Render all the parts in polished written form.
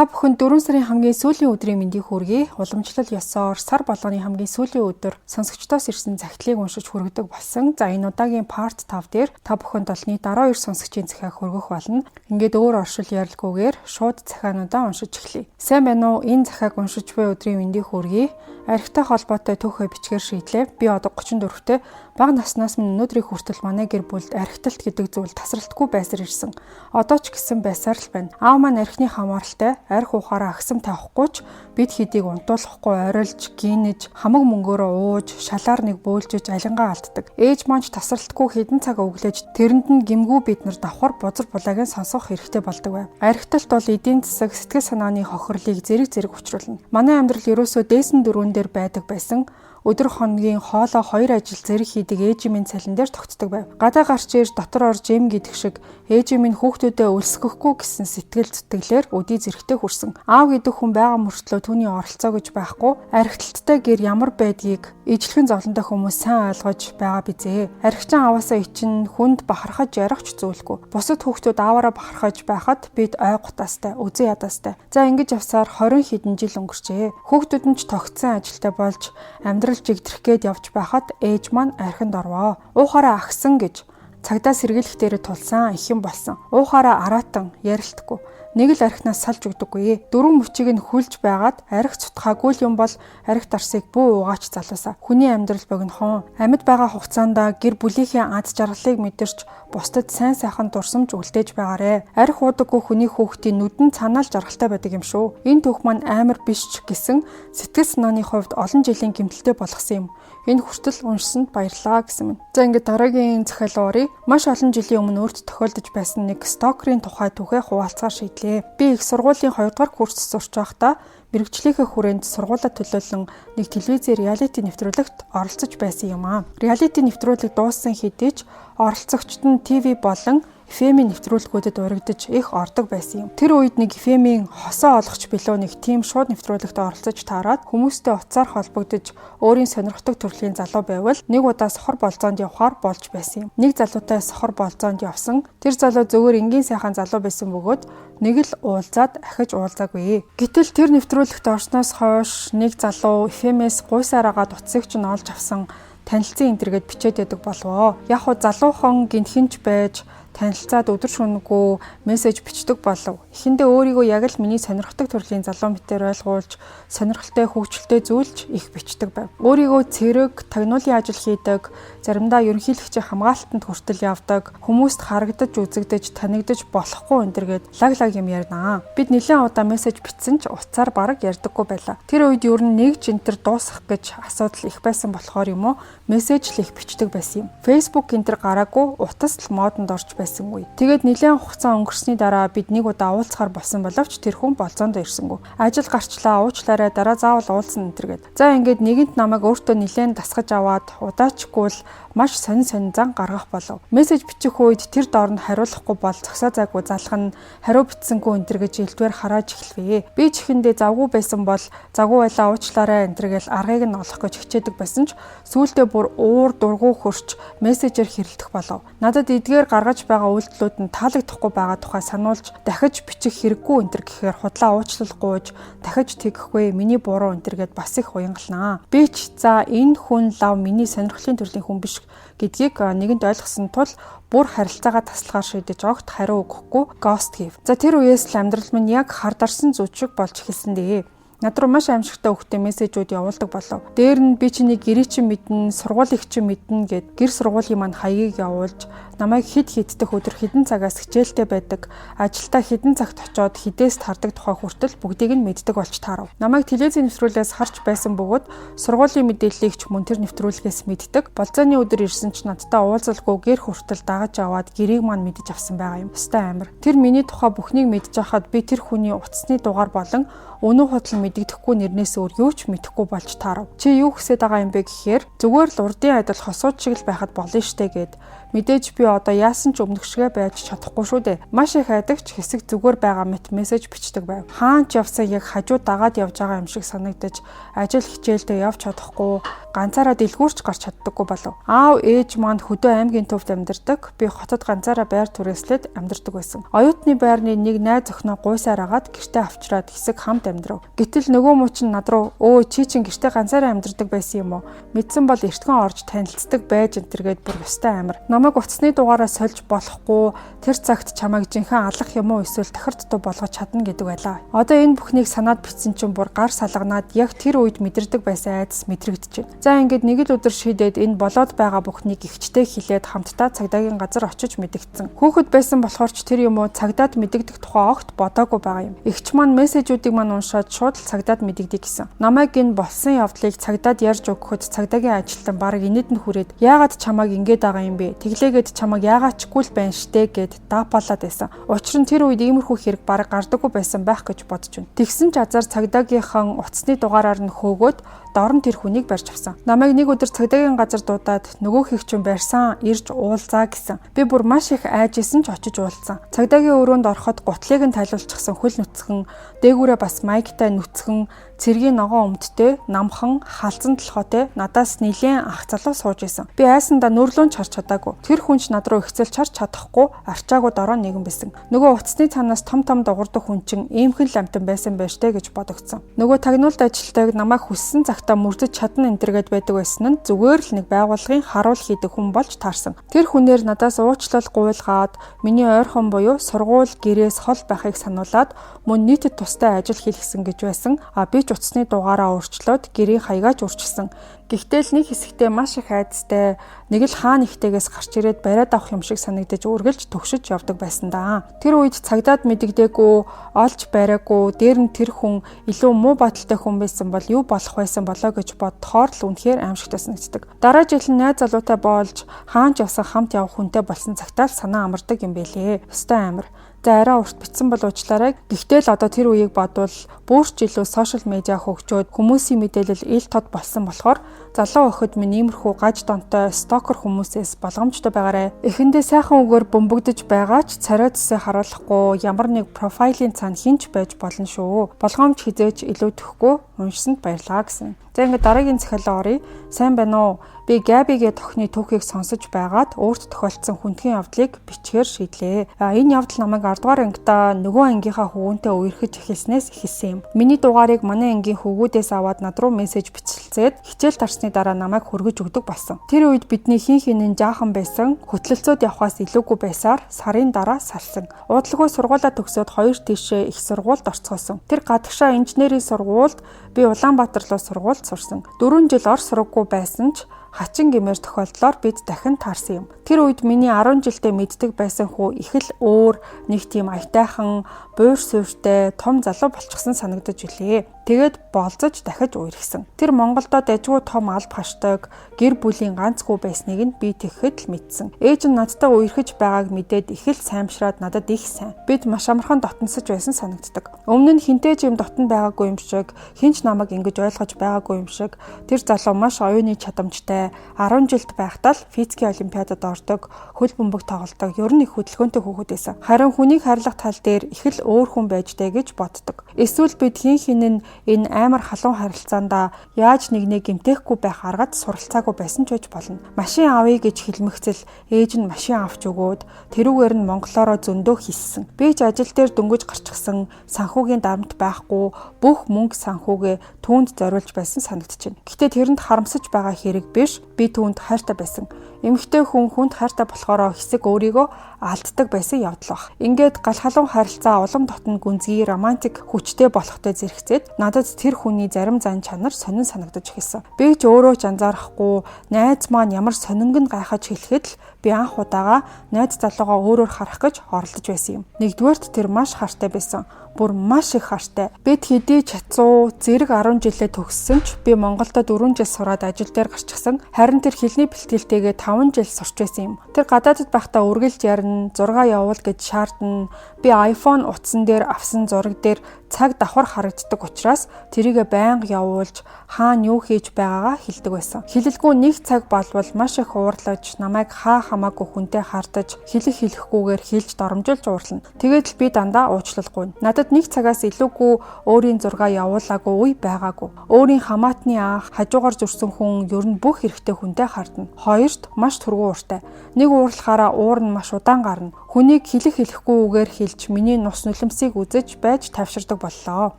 Та бүхэн 4 сарын хамгийн сүүлийн өдрийн мэндийг хүргэе. Уламжлал ёсоор сар болгоны хамгийн сүүлийн өдөр сонсогчдоос ирсэн захидлыг уншиж хүргэдэг болсон. За, энэ удаагийн part 5 дээр та бүхэнд бол нийт 12 сонсогчийн захиаг хүргэх болно. Ингээд өөр оршил ярилгүйгээр шууд захиануудаа уншиж эхлэе. Сайн байна уу? Энэ захиаг уншиж буй өдрийн мэндийг хүргэе. Архитай холбоотой түүхээ бичгээр шийдлээ. Би одоо 34-тэй, бага наснаас минь өнөөдрийг хүртэл манай гэр бүлд архиталт гэдэг зүйл тасралтгүй байсаар ирсэн. Одоо ч гэсэн байсаар л байна. Аав маань архины хамааралтай, арх уухаараа агсам тавихгүй ч бид хэдийг унтуулахгүй орилж, гинэж, хамаг мөнгөөрөө ууж, шалаар нэг бөөлжиж алингаа алддаг. Ээж маань ч тасралтгүй хэдэн цаг өглөөж, тэрэнд нь гимгүү бид нар давхар бузар булааг нь сонсох хэрэгтэй болдог байв. Архиталт бол эдийн засаг, сэтгэл санааны хохирлыг зэрэг зэрэг учруулна. Манай амьдрал ерөөсөө дээсэн дөрвөн дээр байдаг байсан. Өдөр хоногийн хоолоо хоёр ажил зэрэг хийдэг ээжийн минь цалин дээр тогтдог байв. Гадаа гарч ир дотор орж эм гэдэг шиг ээжийн минь хүүхдүүдээ өлсгөхгүй гэсэн сэтгэл зүтгэлээр өдий зэрэгтэй хүрсэн. Аав гэдэг хүн байгаа мөртлөө түүний оролцоо гэж байхгүй. Архиталттай гэр ямар байдгийг ижлэхэн зовлонтой хүмүүс сайн ойлгож байгаа бизээ. Архичин аваасаа ичин хүнд бахархаж ярих ч зүйлгүй. Бусад хүүхдүүд ааваараа бахархаж байхад бид ой гутаастай, үзэн ядаастай. За, ингэж явсаар 20 хэдэн жил өнгөрчээ. Хүүхдүүд нь ч тогтсон ажилтай болж амьдрал жигдрэх гээд явж байхад ээж маань архинд орвоо. Уухаараа агсан гэж цагдаа сэргийлэх дээрээ тулсан их юм болсон. Уухаараа араатан ярилтгүй. Нэг л архинаас салж өгдөггүй. Дөрвөн мөчийг нь хүлж байгаад арх цутгаагүй л юм бол арх дарсыг бүү уугаач, залуусаа. Хүний амьдрал богинохон. Амьд байгаа хугацаанд гэр бүлийнхээ аз жаргалыг мэдэрч, бусдад сайн сайхан дурсамж үлдээж байгаарэ. Арх уудаггүй хүний хүүхдийн нүдэн цанаал жаргалтай байдаг юм шүү. Энэ түүх маань амар биш ч гэсэн сэтгэл санааны хувьд олон жилийн гэмтэлтэй болгосон юм. Энэ хүртэл уншсанд баярлалаа гэсэн минь. За, ингээд дараагийн захиал оръё. Маш олон жилийн өмнө өөрт тохиолдож байсан нэг stalker ын тухай түүхээ хуваалцахаар шийдлээ. Би их сургуулийн 2 дугаар курст сурч байхдаа мэргэжлийнхээ хүрээнд сургуулиа төлөөлөн нэг телевизийн reality нэвтрүүлэгт оролцож байсан юм аа. Reality нэвтрүүлэг дууссан хэдий ч оролцогчд нь ТV болон FM-ийн нэвтрүүлгүүдэд урагдаж их ордог байсан юм. Тэр үед нэг FM-ийн хосоо олгоч билүү нэг тийм шууд нэвтрүүлэгт оролцож таарад хүмүүстэй утсаар холбогдож, өөрийн сонирхдаг төрлийн залуу байвал нэг удаа сохор болзоонд явхаар болж байсан юм. Нэг залуутай сохор болзоонд явсан. Тэр залуу зөвхөн энгийн сайхан залуу байсан бөгөөд нэг л уулзаад ахиж уулзаагүй. Гэтэл тэр нэвтрүүлэгт орсноос хойш нэг залуу FM-ээс гуйсаар агаад утсыг чинь олж авсан, танилцсан энэ тэргээд бичээд байдаг болвоо. Яг хуу залуухан гинхинч байж танилцаад өдөр шөнөгүй мессеж бичдэг болов. Эхэндээ өөрийгөө яг л миний сонирхдаг төрлийн залуу мэтээр ойлгуулж, сонирхолтой, хөгжилтэй зүйлж их бичдэг байв. Өөрийгөө цэрэг, тагнуулын ажил хийдэг, заримдаа ерөнхийлөгчийн хамгаалтанд хүртэл явдаг, хүмүүст харагдаж, үзэгдэж, танигдаж болохгүй энэ тэргээд лаг лаг юм ярина. Бид нэлээд удаа мессеж бичсэн ч утсаар бараг ярьдаггүй байлаа. Тэр үед ер нь нэг ч энэ төр дуусах гэж асуудал их байсан болохоор юм уу, мессеж л их бичдэг байсан юм. Facebook энэ төр гараагүй, утас л модонд орж байсан үе. Тэгээд нэлээд хугацаа өнгөрсний дараа бид нэг удаа уулзахаар болсон боловч тэр хүн болзоонд ирсэнгүй. Ажил гарчлаа, уучлаарай, дараа заавал уулзна энэ тэр гээд. За, ингээд нэгэнт намайг өөртөө нэлээд дасгаж аваад удаачгүй л маш сонин сонин зан гаргах болов. Мессеж бичих үед тэр доор нь хариулахгүй бол зогсоо зайгүй залах нь, хариу бичсэнгүй энэ тэр гэж элдвээр харааж эхэлвэ. Би ч эхэндээ завгүй байсан бол завгүй байлаа, уучлаарай энэ тэр гээл аргыг нь олох гэж хичээдэг байсан ч сүүлдээ бүр уур дургу хөрч мессежээр хэрэлдэх болов. Надад эдгээр гаргаж байгаа үйлдэлүүд нь таалагдахгүй байгаа тухай сануулж, дахиж бичих хэрэггүй энэ тэр гэхээр худлаа уучлал гуйж, дахиж тэгхгүй, миний буруу энэ тэр гээд бас их уянгалнаа. Би ч за энэ хүн лав миний сонирхлын төрлийн хүн биш гэдгийг нэгэнд ойлгосон тул бүр харилцаагаа таслахаар шийдэж огт хариу өгөхгүй ghost хийв. За, тэр үеэс л амьдрал минь яг хардарсан зүүд шиг болж эхэлсэн дээ. Над руу маш аимшигтай өгтэй мессежүүд явуулдаг болов. Дээр нь би чиний гэрээ чинь мэднэ, сургуулийг чинь мэднэ гэд гэр сургуулийн маань хаягийг явуулж, намайг хэд хэддэх өдөр хэдэн цагаас хичээлтэй байдаг, ажилдаа хэдэн цагт очоод хэдээс тардаг тухай хүртэл бүгдийг нь мэддэг болж таарав. Намайг телевизийн нэвтрүүлгээс харж байсан бөгөөд сургуулийн мэдээллийг ч мөн тэр нэвтрүүлгээс мэддэг. Болзооны өдөр ирсэн ч надтай уулзалгүй гэр хүртэл дагаж аваад гэрийг маань мэдэж авсан байгаа юм. Ёстой амар. Тэр миний тухай бүхнийг мэдж байхад би тэр хүний утасны дугаар болон үнэн худал мэдэгдэхгүй нэрнээс өөр юу ч мэдэхгүй болж таарав. Чи юу хүсээд байгаа юм бэ гэхээр Зүгээр л урдын адил хосууд шиг л байхад болно штэ гэд. Мэдээж би одоо яасан ч өмнөх шигэ байж чадахгүй шүү дээ. Маш их айдагч хэсэг зүгээр байгаа мэт мессеж бичдэг байв. Хаан ч явсан яг хажуу дагаад явж байгаа юм шиг санагдаж ажил хичээлдээ явж чадахгүй, ганцаараа дэлгүүрч гарч чаддаггүй болов. Аав ээж маань Хөдөө аймгийн төвд амьдардаг. Би хотод ганцаараа байр түрээслээд амьдардаг байсан. Оюутны байрны нэг найз охиноо гуйсаар агаад гэртээ авчраад хэсэг хамт амьдрав. Гэтэл нөгөө муу чинь над руу "Өө, чи чинь гэртээ ганцаараа амьдардаг байсан юм уу? Мэдсэн бол эртгэн орж танилцдаг байж энэ тэр" гээд бүр ёстой амар. Намайг утасны дугаараа сольж болохгүй, тэр цагт чамайг жинхэнэ алах юм уу эсвэл тахир дутуу болгож чадна гэдэг байлаа. Одоо энэ бүхнийг санаад бичсэн чинь бүр гар салганаад яг тэр үед мэдэрдэг байсан айдас мэдрэгдэж байна. За, ингээд нэг л өдөр шийдээд энэ болоод байгаа бүхнийг эгчтэй хэлээд хамтдаа цагдаагийн газар очиж мэдэгдсэн. Хүүхэд байсан болохоор ч тэр юм уу, цагдаад мэдэгдэх тухай огт бодоогүй байгаа юм. Эгч маань мессежүүдийг маань уншаад шууд л цагдаад мэдэгдье гэсэн. Намайг энэ болсон явдлыг цагдаад ярьж өгөхөд цагдаагийн ажилтан бараг инээд нь хүрээд "Яагаад чамайг ингэж байгаа юм бэ? Тэглээгээд чамайг яагаачгүй л байна штэ" гэд даапалаад байсан. Учир нь тэр үед иймэрхүү хэрэг бараг гардаггүй байсан байх гэж бодож байна. Тэгсэн ч азар цагдаагийнхан утасны дугаараар нь хөөгөөд дорн тэр хүнийг барьж авсан. Намайг нэг өдөр цагдаагийн газар дуудаад нөгөө хэгчин барьсан, ирж уулзаа гэсэн. Би бүр маш их айж исэн ч очиж уулзсан. Цагдаагийн өрөөнд ороход гутлыг нь тайлуулчихсан хөл нүцгэн, дээгүүрээ бас майктай нүцгэн, цэргийн ногоон өмдтэй, намхан, халзан толгойтой надаас нилээн ах залуу сууж исэн. Би айсандаа нүрлүүн чарч чадаагүй. Тэр хүн ч над руу ихцэл чарч чадахгүй арчаагүй дороо нэгэн байсан. Нөгөө утасны цаанаас том том дугуйрдаг хүн чинь иймхэн л амтан байсан байж тээ гэж бодогдсон. Нөгөө тагнуулд ажилтайг намайг хүссэн цагтаа мөрдөж чадна энэ тэргээд байдаг байсан нь зүгээр л нэг байгууллагын харуул хийдэг хүн болж таарсан. Тэр хүнээр надаас уучлал гуйлгаад, миний ойрхон буюу сургууль гэрээс хол байхыг сануулад, мөн нийтэд тустай ажил хийлгэсэн гэж байсан. А би ч утасны дугаараа өөрчлөөд гэрийн хаягаач өөрчилсөн. Гэхдээ л нэг хэсэгтээ маш их айдастай, нэг л хаа нэгтэйгээс гарч ирээд бариад авах юм шиг санагдаж үргэлж төгшөж явдаг байсан даа. Тэр үед цагдаад мэдэгдээгүй, олж бариагүй, дээр нь тэр хүн илүү муу бодолтой хүн байсан бол юу болох байсан болоо гэж бодохоор л үнэхээр аимшигтай санагддаг. Дараа жил нь найз залуутай болж хаан ч явсан хамт явах хүнтэй болсон цагтаа л санаа амардаг юм бэлээ. Ёстой амар. За, арай урт бичсэн бол уучлаарай. Гэхдээ л одоо тэр үеийг бодвол бүрч илүү social media хөгжөөд хүмүүсийн мэдээлэл ил тод болсон болохоор залуу охид минь иймэрхүү гаж донтой stalker хүмүүсээс болгоомжтой байгаарай. Эхэндээ сайхан үгээр бөмбөгдөж байгаа ч царай зүсээ харуулахгүй ямар нэг profile ын цаана хэн ч байж болно шүү. Болгоомж хэзээ ч илүүдэхгүй. Уншсанд баярлалаа гэсэн. За, ингээд дараагийн захиалаа оръё. Сайн байна уу? Би Габигээ тохны түүхийг сонсож байгаад өөрт тохиолдсон хүндхэн явдлыг бичгээр шийдлээ. А энэ явдал намайг 10 дугаар ангидаа нөгөө ангийнхаа хөвгүүнтэй үерхэж эхэлснээс эхэлсэн юм. Миний дугаарыг манай ангийн хөвгүүдээс аваад над руу мессеж бичилцээд хичээл тарсны дараа намайг хөргөж өгдөг болсон. Тэр үед бидний хин хинэн жаахан байсан, хөтлөлцөөд явхаас илүүгүй байсаар сарын дараа салсан. Удалгүй сургуулаа төгсөөд хоёр тийшээ их сургуульд орцгоосон. Тэр гадагшаа инженерийн сургуульд, би Улаанбаатар руу сургуульд сурсан. 4 жил ор сураггүй байсан ч хачин гэмээр тохиолдлоор бид дахин таарсан юм. Тэр үед миний 10 жилдээ мэддэг байсан хүү их л өөр нэг тийм аятайхан, буур суурьтай том залуу болчихсон санагдаж билээ. Тэгээд болзож дахиж үерхсэн. Тэр Монголдо дажгүй том алба хашдаг гэр бүлийн ганц хүү байсныг нь би тэгэхэд л мэдсэн. Ээж нь надтай үерхэж байгааг мэдээд их л саймшраад надад их сайн. Бид маш амархан дотносож байсан санагддаг. Өмнө нь хэнтэй ч юм дотн байгаагүй юм шиг, хэн ч намайг ингэж ойлгож байгаагүй юм шиг тэр залуу маш оюуны чадамжтай, 10 жилд байхдаа л физикийн олимпиадад ордог, хөл бөмбөг тоглодог, ер нь их хөдөлгөөнтэй хүүхэд байсан. Харин хүнийг хайрлах тал дээр их л өөр хүн байж дээ гэж боддог. Эсвэл бид хин хин нь энэ амар халуун харилцаандаа яаж нэгнээ гэмтээхгүй байх аргад суралцаагүй байсан ч байж болно. Машин авъя гэж хэлмэгцэл ээж нь машин авч өгөөд тэрүүгээр нь монголоороо зөндөө хийссэн. Би ч ажил дээр дөнгөж гарчихсан, санхүүгийн дарамт байхгүй, бүх мөнгө санхүүгээ түүнд зориулж байсан санагдчихэв. Гэхдээ тэрэнд харамсаж байгаа хэрэг биш. Би түүнд хайртай байсан. Эмэгтэй хүн хүнд хайртай болохоро хэсэг өөрийгөө алддаг байсан явдал баг. Ингээд гал халуун харилцаа улам дотно, гүнзгий, романтик хүчтэй болохтой зэрэгцээд надад тэр хүний зарим зан чанар сонин санагдаж эхэлсэн. Би ч өөрөө ч анзаарахгүй найз маань ямар сонингон гайхаж хэлэхэд л би анх удаага найз залуугаа өөрөөр харах гэж оролдож байсан юм. Нэгдүгээрт тэр маш хайртай байсан, бүр маш их хайртай. Бид хэдий чацуу зэрэг 10 жилээ төгссөн ч би Монголдо 4 жил сураад ажил дээр гарчихсан. Харин тэр хэлний бэлтгэлтэйгээ 5 жил сурч байсан юм. Тэр гадаадд байхдаа үргэлж ярина, зураг явуул гэж шаардна. Би iPhone утсан дээр авсан зураг дээр Цаг давхар харагддаг учраас тэрийгэ байнга явуулж хаана юу хийж байгаагаа хэлдэг байсан. Хэлэлгүй нэг цаг болвол маш их уурлаж, намайг хаа хамаагүй хүнтэй хардаж, хэлэх хэлэхгүйгээр хэлж доромжилж уурлана. Тэгээд л би дандаа уучлалгүй. Надад нэг цагаас илүүгүй өөрийн зургаа явуулаагүй үе байгаагүй. Өөрийн хамаатны анх хажуугаар зөрсөн хүн ер нь бүх эрэгтэй хүнтэй хардна. Хоёрт маш түргэн ууртай. Нэг уурлахаараа уур нь маш удаан гарна. Хүнийг хэлэх хэлэхгүйгээр хэлж миний нус нулимсыг үзэж байж тайвширдаг боллоо.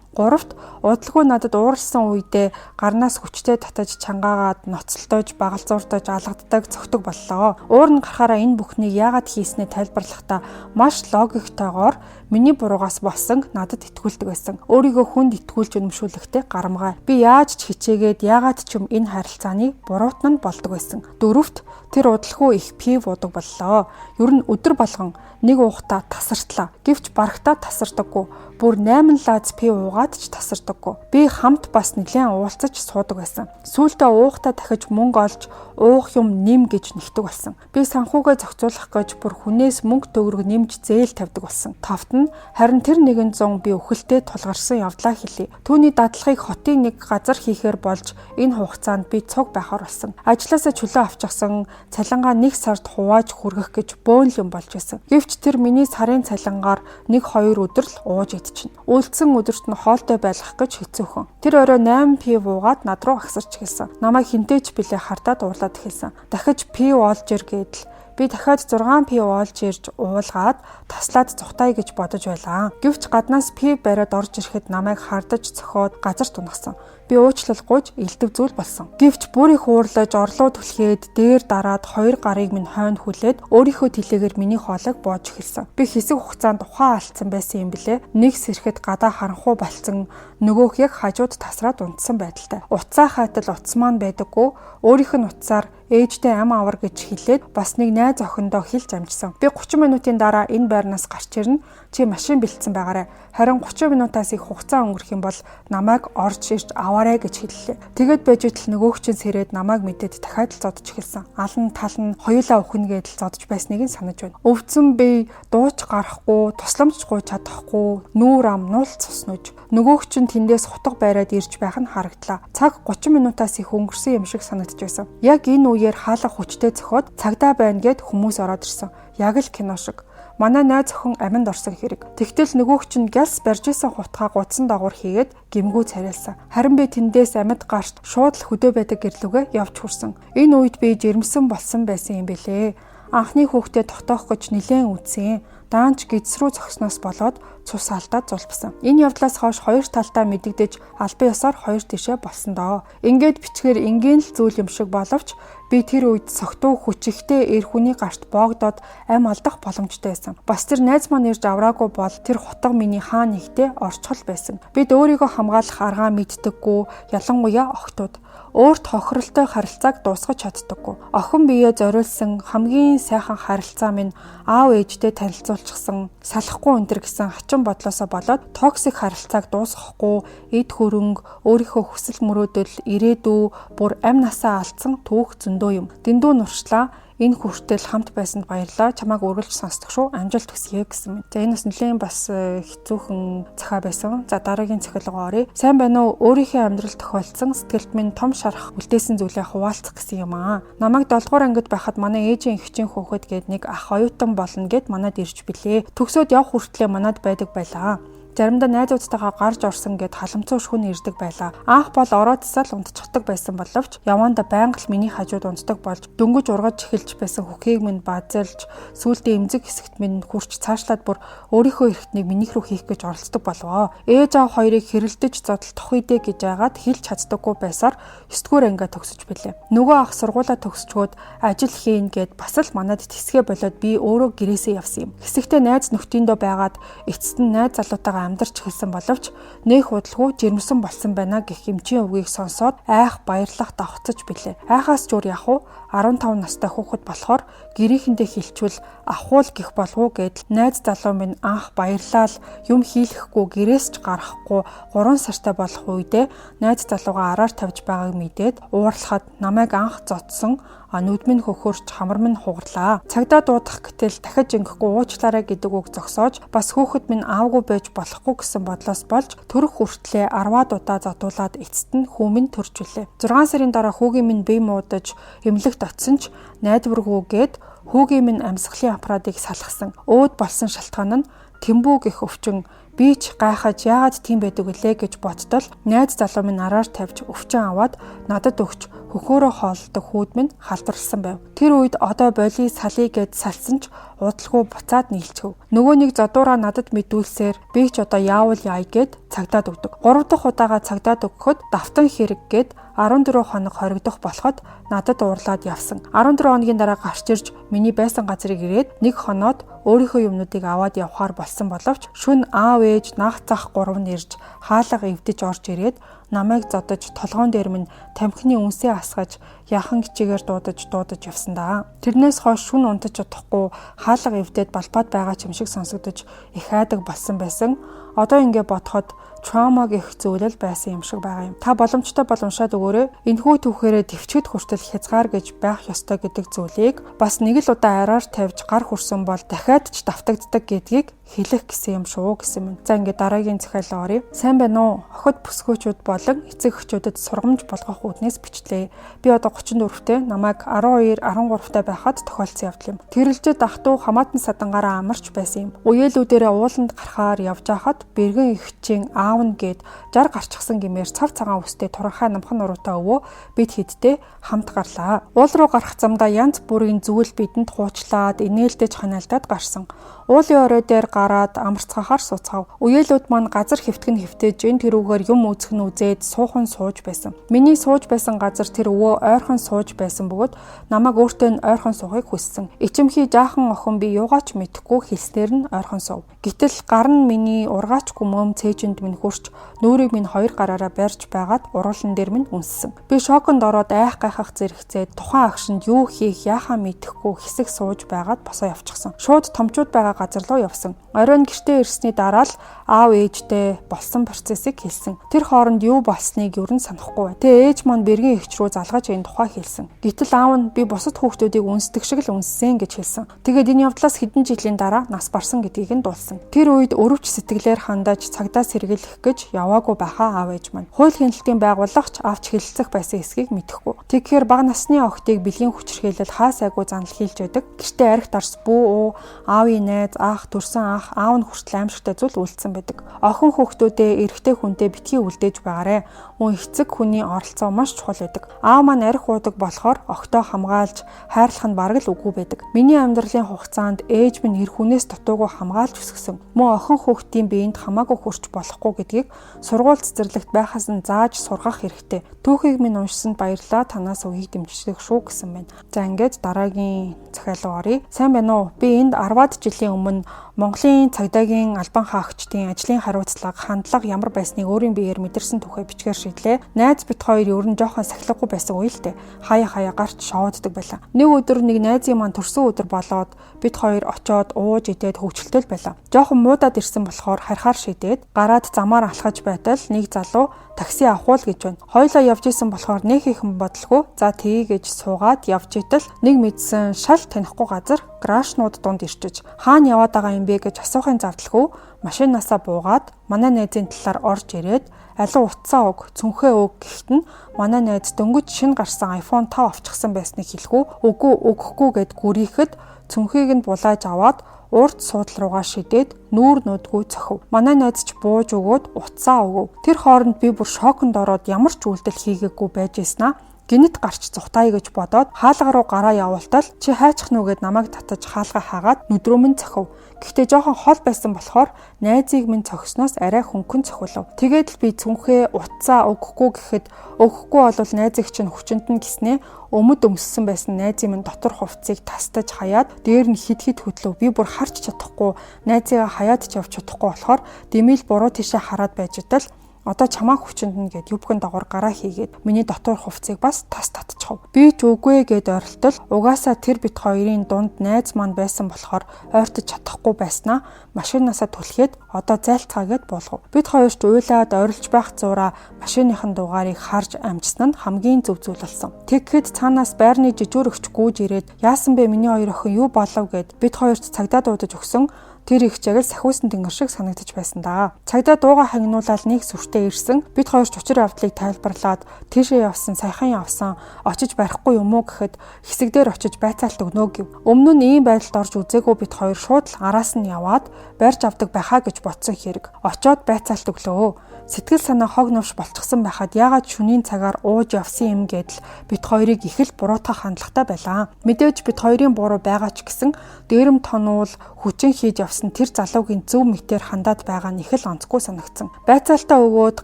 Гуравт удалгүй надад ууралсан үедээ гарнаас хүчтэй татаж чангаагаад ноцолдож, багалзуурдаж, алгаддаг, цогтөг боллоо. Уур нь гарахаараа энэ бүхнийг яагаад хийснээ тайлбарлахдаа маш логиктойгоор миний буруугаас болсон надад итгүүлдэг байсан. Өөрийгөө хүнд итгүүлж үнэмшүүлэхдээ гарамгай. Би яаж ч хичээгээд яагаад ч юм энэ харилцааны буруутан нь болдог байсан. Дөрөвт тэр удалгүй их пив уудаг боллоо. Ер нь өдөр болгон нэг уухтаа тасартлаа. Гэвч барагтаа тасардаггүй. Бүр 8 лааз пив уугаад ч тасардаггүй. Би хамт бас нэлээд уулзаж суудаг байсан. Сүүлдээ уухтаа дахиж мөнгө олж уух юм нэм гэж нэгдэг болсон. Би санхүүгээ зохицуулах гэж бүр хүнээс мөнгө төгрөг нэмж зээл тавьдаг болсон. Тавт нь харин тэр 100 би үхэлтэй тулгарсан явдлаа хэлье. Түүний дадлагыг хотын нэг газар хийхээр болж энэ хугацаанд би цуг байхаар болсон. Ажлаасаа чөлөө авчихсан цалингаа нэг сард хувааж хүргэх гэж бөөн л юм болж байсан. Гэвч тэр миний сарын цалингаар 1-2 өдөр л ууж идчихнэ. Үлдсэн өдөрт нь хоолтой байлгах гэж хэцүүхэн. Тэр орой 8 пив уугаад над руу агсарч эхэлсэн. Намайг хинтээ ч билээ хардаад уурлаад эхэлсэн. Дахиж пив олж ир гэдэл би дахиад 6 пив олж ирж уулгаад таслаад зугтаая гэж бодож байлаа. Гэвч гаднаас пив бариад орж ирэхэд намайг хардаж цохиод газар тунагсан. Би уучлалгүйж элдв зүйл болсон. Гэвч бүр их уурлаж орлоо түлхээд дээр дараад хоёр гарыг минь хойно хүлээд өөрийнхөө тэлээгээр миний хоолойг боож эхэлсэн. Би хэсэг хугацаанд ухаан алдсан байсан юм билээ. Нэг сэрэхэд гадаа харанхуй болцсон, нөгөөх яг хажууд тасраад унтсан байдалтай. Утсаа хайтал утас маань байдаггүй. Өөрийнх нь утсаар ээжтэй ам авар гэж хэлээд бас нэг найз охиндоо хэлж амжсан. Би 30 минутын дараа энэ байрнаас гарч ирнэ. Чи машин бэлдсэн байгаарай. Харин 30 минутаас их хугацаа өнгөрөх юм бол намайг орж ирж аваарай гэж хэллээ. Тэгээд байж итэл нөгөөх чинь сэрээд намайг мэдээд дахиад л зодож эхэлсэн. Алан тал нь хоёулаа өхнө гэдэл зодож байсныг нь санаж байна. Өвдсөн би дууч гарахгүй, тусламж гуйж чадахгүй, нүүр ам нуул цуснууж. Нөгөөх чинь тэндээс хутга бариад ирж байх нь харагдлаа. Цаг 30 минутаас их өнгөрсөн юм шиг санагдаж байсан. Яг энэ үеэр хаалга хүчтэй цохиод цагдаа байна гэд хүмүүс ороод ирсэн. Яг л кино шиг. Манай найз охин аминд орсон хэрэг. Тэгтэл нөгөөх чинь гялс барьж исэн хутгаа гудсан дагуур хийгээд гимгүү царайлсан. Харин би тэндээс амьд гарч шууд л хөдөө байдаг гэрлүүгээ явж хүрсэн. Энэ үед би жирэмсэн болсон байсан юм билээ. Анхны хүүхдээ тогтоох гэж нилээн үтсэн. Даанч гидс рүү зогсноос болоод цус алдаад зулбсан. Энэ явдлаас хойш хоёр талдаа мэдэгдэж албан ёсоор хоёр тишээ болсон доо. Ингээд бичгээр энгийн л зүйл юм шиг боловч би тэр үед согтуу хүчихтэй эр хүний гарт боогдоод ам алдах боломжтой байсан. Бас тэр найз маань ирж авраагүй бол тэр хутга миний хаа нэгтээ орчхол байсан. Бид өөрийгөө хамгаалах аргаа мэддэггүй, ялангуяа охтууд өөрт хохиролтой харилцааг дуусгаж чаддаггүй. Охин биеэ зориулсан хамгийн сайхан харилцаа минь аав ээжтэй танилцуулчихсан, салахгүй өнтер гэсэн хачин бодлосоо болоод toxic харилцааг дуусгахгүй, эд хөрөнгө, өөрийнхөө хүсэл мөрөөдөл, ирээдүй, бүр амь насаа алдсан түүх зөндөө юм. Дэндүү нуршлаа. Энэ хүртэл хамт байсанд баярлалаа. Чамааг үргэлж сонсдог шүү. Амжилт хүсье гэсэн мэт. За энэ бас нэлээд бас хэцүүхэн захаа байсан. За дараагийн захиалга оръё. Сайн байна уу? Өөрийнхөө амьдрал тохиолдсон сэтгэлд минь том шарах үлдээсэн зүйлээ хуваалцах гэсэн юм аа. Намайг 7 дугаар ангид байхад манай ээжийн эгчийн хүүхэд гээд нэг ах оюутан болно гэд манад ирж билээ. Төгсөөд явх хүртлээр манад байдаг байлаа. Заримдаа найзуудтайгаа гарч орсон гэд халамцуу шүн ирдэг байлаа. Анх бол ороодсаа л унтчихдаг байсан боловч яваандаа байнга л миний хажууд унтдаг болж дөнгөж ургаж эхэлж байсан хүхийг минь базалж сүүлдээ эмзэг хэсэгт минь хүрч цаашлаад бүр өөрийнхөө эрхтнийг минийх рүү хийх гэж оролцдог болвоо. Ээж аав хоёрыг хэрэлдэж зодол тохидэ гэж яагаад хэлж чаддаггүй байсаар 9-р ангиа төгсөж билээ. Нөгөө ах сургуулаа төгсчөөд ажил хийн гэд бас л манад тэсгээ болоод би өөрөө гэрээсээ явсан юм. Хэсэгтээ найз нөхдиндөө байгаад эцэст нь найз залуутайгаа амьдарч эхэлсэн боловч нэх удалгүй жирэмсэн болсон байна гэх эмчийн үгийг сонсоод айх баярлах давхцаж билээ. Айхаас ч үр яах вэ? 15 настай хүүхэд болохоор гэрээхэндээ хилчвэл авахуул гэх болов уу гэдэл найз залуу минь анх баярлал юм хийлэхгүй гэрээс ч гарахгүй 3 сартай болох үедээ найз залуугаа араар тавьж байгааг мэдээд уурлахад намайг анх зодсон нүд минь хөхөрч хамар минь хугарлаа. Цагдаа дуудах гэтэл дахиж ингэхгүй уучлаарай гэдэг үг зогсоож бас хүүхэд минь аавгүй байж болох болохгүй гэсэн бодлоос болж төрөх хүртлээ 10-аад удаа зодуулаад эцэст нь хүү минь төрж үлээ. 6 сарын дараа хүүгийн минь бие муудаж эмнэлэгт очсон ч найдваргүйгээд хүүгийн минь амьсгалын аппаратыг салгасан. Өөд болсон шалтгаан нь тэмбүү гэх өвчин. Би ч гайхаж яагаад тийм байдаг вүлээ гэж бодтол найз залуу минь араар тавьж өвчин аваад надад өгч хөхөөрөө хооллодог хүүд минь халдварласан байв. Тэр үед одоо боли салъя гэд салсан ч удалгүй буцаад нийлчихв. Нөгөө нэг зодуураа надад мэдүүлсээр би ч одоо яавал яая гэд цагдаад өгдөг. 3 дахь удаага цагдаад өгөхөд давтан хэрэг гэд 14 хоног хоригдох болоход надад уурлаад явсан. 14 хоногийн дараа гарч ирж миний байсан газрыг ирээд нэг хоноод өөрийнхөө юмнуудыг аваад явхаар болсон боловч шүн аав ээж наах цах гурав нь ирж хаалга эвдэж орж ирээд намайг зодож толгоон дээр минь тамхины үнсээ асгаж яхан хичээгээр дуудаж явсан даа. Тэрнээс хойш шүн унтаж чадахгүй хаалга эвдээд балбаад байгаа ч юм шиг сонсогдож их айдаг болсон байсан. Одоо ингэ бодоход trauma гэх зүйл л байсан юм шиг байгаа юм. Та боломжтой бол уншаад өгөөрэй. Энэхүү түүхээрээ төвчөд хүртэл хязгаар гэж байх ёстой гэдэг зүйлийг бас нэг л удаа араар тавьж гар хүрсэн бол дахиад ч давтагддаг гэдгийг хэлэх гэсэн юм шүү гэсэн юм. За ингээд дараагийн захиалга оръё. Сайн байна уу? Охид бүсгүйчүүд болон эцэг эхчүүдэд сургамж болгох үүднээс бичлээ. Би одоо 34-тэй, намайг 12, 13-тай байхад тохиолдсон явдал юм. Тэрэлжид ах トゥ хамаатан садангаараа амарч байсан юм. Уялүүдээрээ ууланд гарахаар явж байхад бэргэн эгчийн аав нь гээд 60 гарчсан гэмээр цав цагаан үстэй туранхай намхан нуруутай өвөө бид хэдтэй хамт гарлаа. Уул руу гарах замдаа янз бүрийн зүйл бидэнд хуучлаад инээлдэж ханаалдаад гарсан. Уулын орой дээр гараад амарцгаахаар сууцгаав. Уялууд маань газар хэвтгэн хэвтэж энэ тэрүүгээр юм үзэх нь үзээд суухан сууж байсан. Миний сууж байсан газар тэр өвөө ойрхон сууж байсан бөгөөд намайг өөртөө нь ойрхон суухыг хүссэн. Ичимхий жаахан охин би юугаач мэдэхгүй хэлснээр нь ойрхон суув. Гэтэл гар нь миний ургаачгүй мөм цээжинд минь хөрч нүүрийг минь хоёр гараараа барьж байгаад уруулан дээр минь үнссэн. Би шоконд ороод айх гайхах зэрэгцээд тухайн агшинд юу хийх яахаа мэдэхгүй хэсэг сууж байгаад босоо явчихсан. Шууд томчууд байгаа газар руу явсан. Оройн гэртээ ирсний дараа л аав ээжтэй болсон процессыг хэлсэн. Тэр хооронд юу болсныг ер нь санахгүй. Тэгээ ээж маань бэргийн эгч рүү залгаж энэ тухай хэлсэн. Гэтэл аав нь би бусад хүүхдүүдийг үнсдэг шиг л үнссэн гэж хэлсэн. Тэгээд энэ явдлаас хэдэн жилийн дараа нас барсан гэдгийг нь дуулсан. Тэр үед өрөвч сэтгэлээр хандаж цагдаа сэргийлэх гэж яваагүй байхаа аав ээж маань. Хууль хяналтын байгуулагч авч хэлэлцэх байсан эсхийг мэдэхгүй. Тэгэхээр бага насны охидыг бэлгийн хүчирхийлэл хаа сайгүй занал хийлж байдаг. Гэртээ арх дарс бүү уу, аавын найз, ах, төрсөн ах, аав нь хүртэл аимшигтай зүйл үйлдсэн байдаг. Охин хүүхдүүдээ эрэгтэй хүнтэй битгий үлдээж байгаарэ. Мөн эцэг хүний оролцоо маш чухал байдаг. Аав маань арх уудаг болохоор охидоо хамгаалж хайрлах нь бараг л үгүй байдаг. Миний амьдралын хугацаанд ээж минь эр хүнээс дутуугүй хамгаалж өсгсөн. Мөн охин хүүхдийн биед хамаагүй хүрч болохгүй гэдгийг сургууль цэцэрлэгт байхаас нь зааж сургах хэрэгтэй. Түүхийг минь уншсанд баярлалаа. Танаас үгийг дэмждэг шүү гэсэн байна. За ингээд дараагийн захиалга оръё. Сайн байна уу? Би энд 10-аад жилийн өмнө Монголын цагдаагийн албан хаагчдын ажлын хариуцлага, хандлага ямар байсныг өөрийн биеэр мэдэрсэн түүхээ бичгээр шийдлээ. Найз бит хоёр ер нь жоохон сахилгагүй байсан үе л дээ. Хаяа хаяа гарч шоуддаг байлаа. Нэг өдөр нэг найзын маань төрсөн өдөр болоод бит хоёр очоод ууж идээд хөвчлөлтэй л байлаа. Жоохон муудаад ирсэн болохоор харихаар шийдээд гараад замаар алхаж байтал нэг залуу такси авах уу гэж байна. Хоёлаа явж исэн болохоор нөх ихэн бодлого. За тгий гэж суугаад явж итэл нэг мэдсэн шал танихгүй газар гаражнууд дунд ирчиж хаана яваад байгаа юм бэ гэж асуухын завдалгүй машинаасаа буугаад манай найзын талаар орж ирээд алин утсаа өг, цүнхээ өг гэхэд нь манай найз дөнгөж шинэ гарсан iPhone 5 авчихсан байсныг хэлэхүү. Үгүй өгөхгүй гэд гүрийхэд цүнхийг нь булааж аваад урд суудал руугаа шидээд нүүр нүүдгүй цохив. Манай найз ч бууж өгөөд утсаа өгөв. Тэр хооронд би бүр шоконд ороод ямар ч үйлдэл хийгээгүй байж ийсэн аа. Гинэт гарч зүхтаая гэж бодоод хаалга руу гараа явуултал чи хайчих нүгэд намайг татаж хаалга хаагаад нүдрөө минь цохив. Гэхдээ жоохон хол байсан болохоор найзыг минь цохисноос арай хөнгөн цохиулав. Тэгээд л би цүнхээ утсаа өгөхгүй гэхэд өгөхгүй болвол найзыг чинь хүчинд нь гиснээ өмд өмссөн байсан найзын минь дотор хувцсыг тастаж хаяад дээр нь хид хид хөдлөв. Би бүр харж чадахгүй найзыгаа хаяад ч явж чадахгүй болохоор дэмэл буруу тийшээ хараад байж идэл одоо чамаа хүчинд нь гэд юбган дагавар гараа хийгээд миний дотор хувцсыг бас тас татчихав. Би ч үгүй гэд орилтол угаасаа тэр бит хоёрын дунд найз маань байсан болохоор ойртож чадахгүй байснаа машинаасаа түлхээд одоо зайлцгаа гэд буулгав. Бид хоёрт уйлаад орилж байх зураа машиныхын дугаарыг харж амжсан нь хамгийн зөв зүйл болсон. Тэгэхэд цаанаас байрны жижүүрэгч гүйж ирээд яасан бэ миний хоёр охин юу болов гэд бид хоёрт цагдаа дуудаж өгсөн. Тэр их яг л сахиусан тэнгэр шиг санагдаж байсан да. Цагдаа дууга хагнуулаад нэг сүртэй ирсэн. Бид хоёр ч учир явдлыг тайлбарлаад тийшээ явсан, саяхан явсан, очиж барихгүй юм уу гэхэд хэсэг дээр очиж байцаалт өгнө гэв. Өмнө нь ийм байдалд орж үзээгүй бид хоёр шууд л араас нь яваад барьж авдаг байхаа гэж бодсон хэрэг. Очоод байцаалт өглөө. Сэтгэл санаа хог новш болчихсон байхад яагаад шөнийн цагаар ууж явсан юм гэдэл бид хоёрыг их л буруутгах хандлагатай байлаа. Мэдээж бид хоёрын буруу байгаа ч гэсэн дээрэм тонуул хүчин хийж явсан тэр залуугийн зөв мэтээр хандаад байгаа нь их л онцгүй санагдсан. Байцаалтаа өгөөд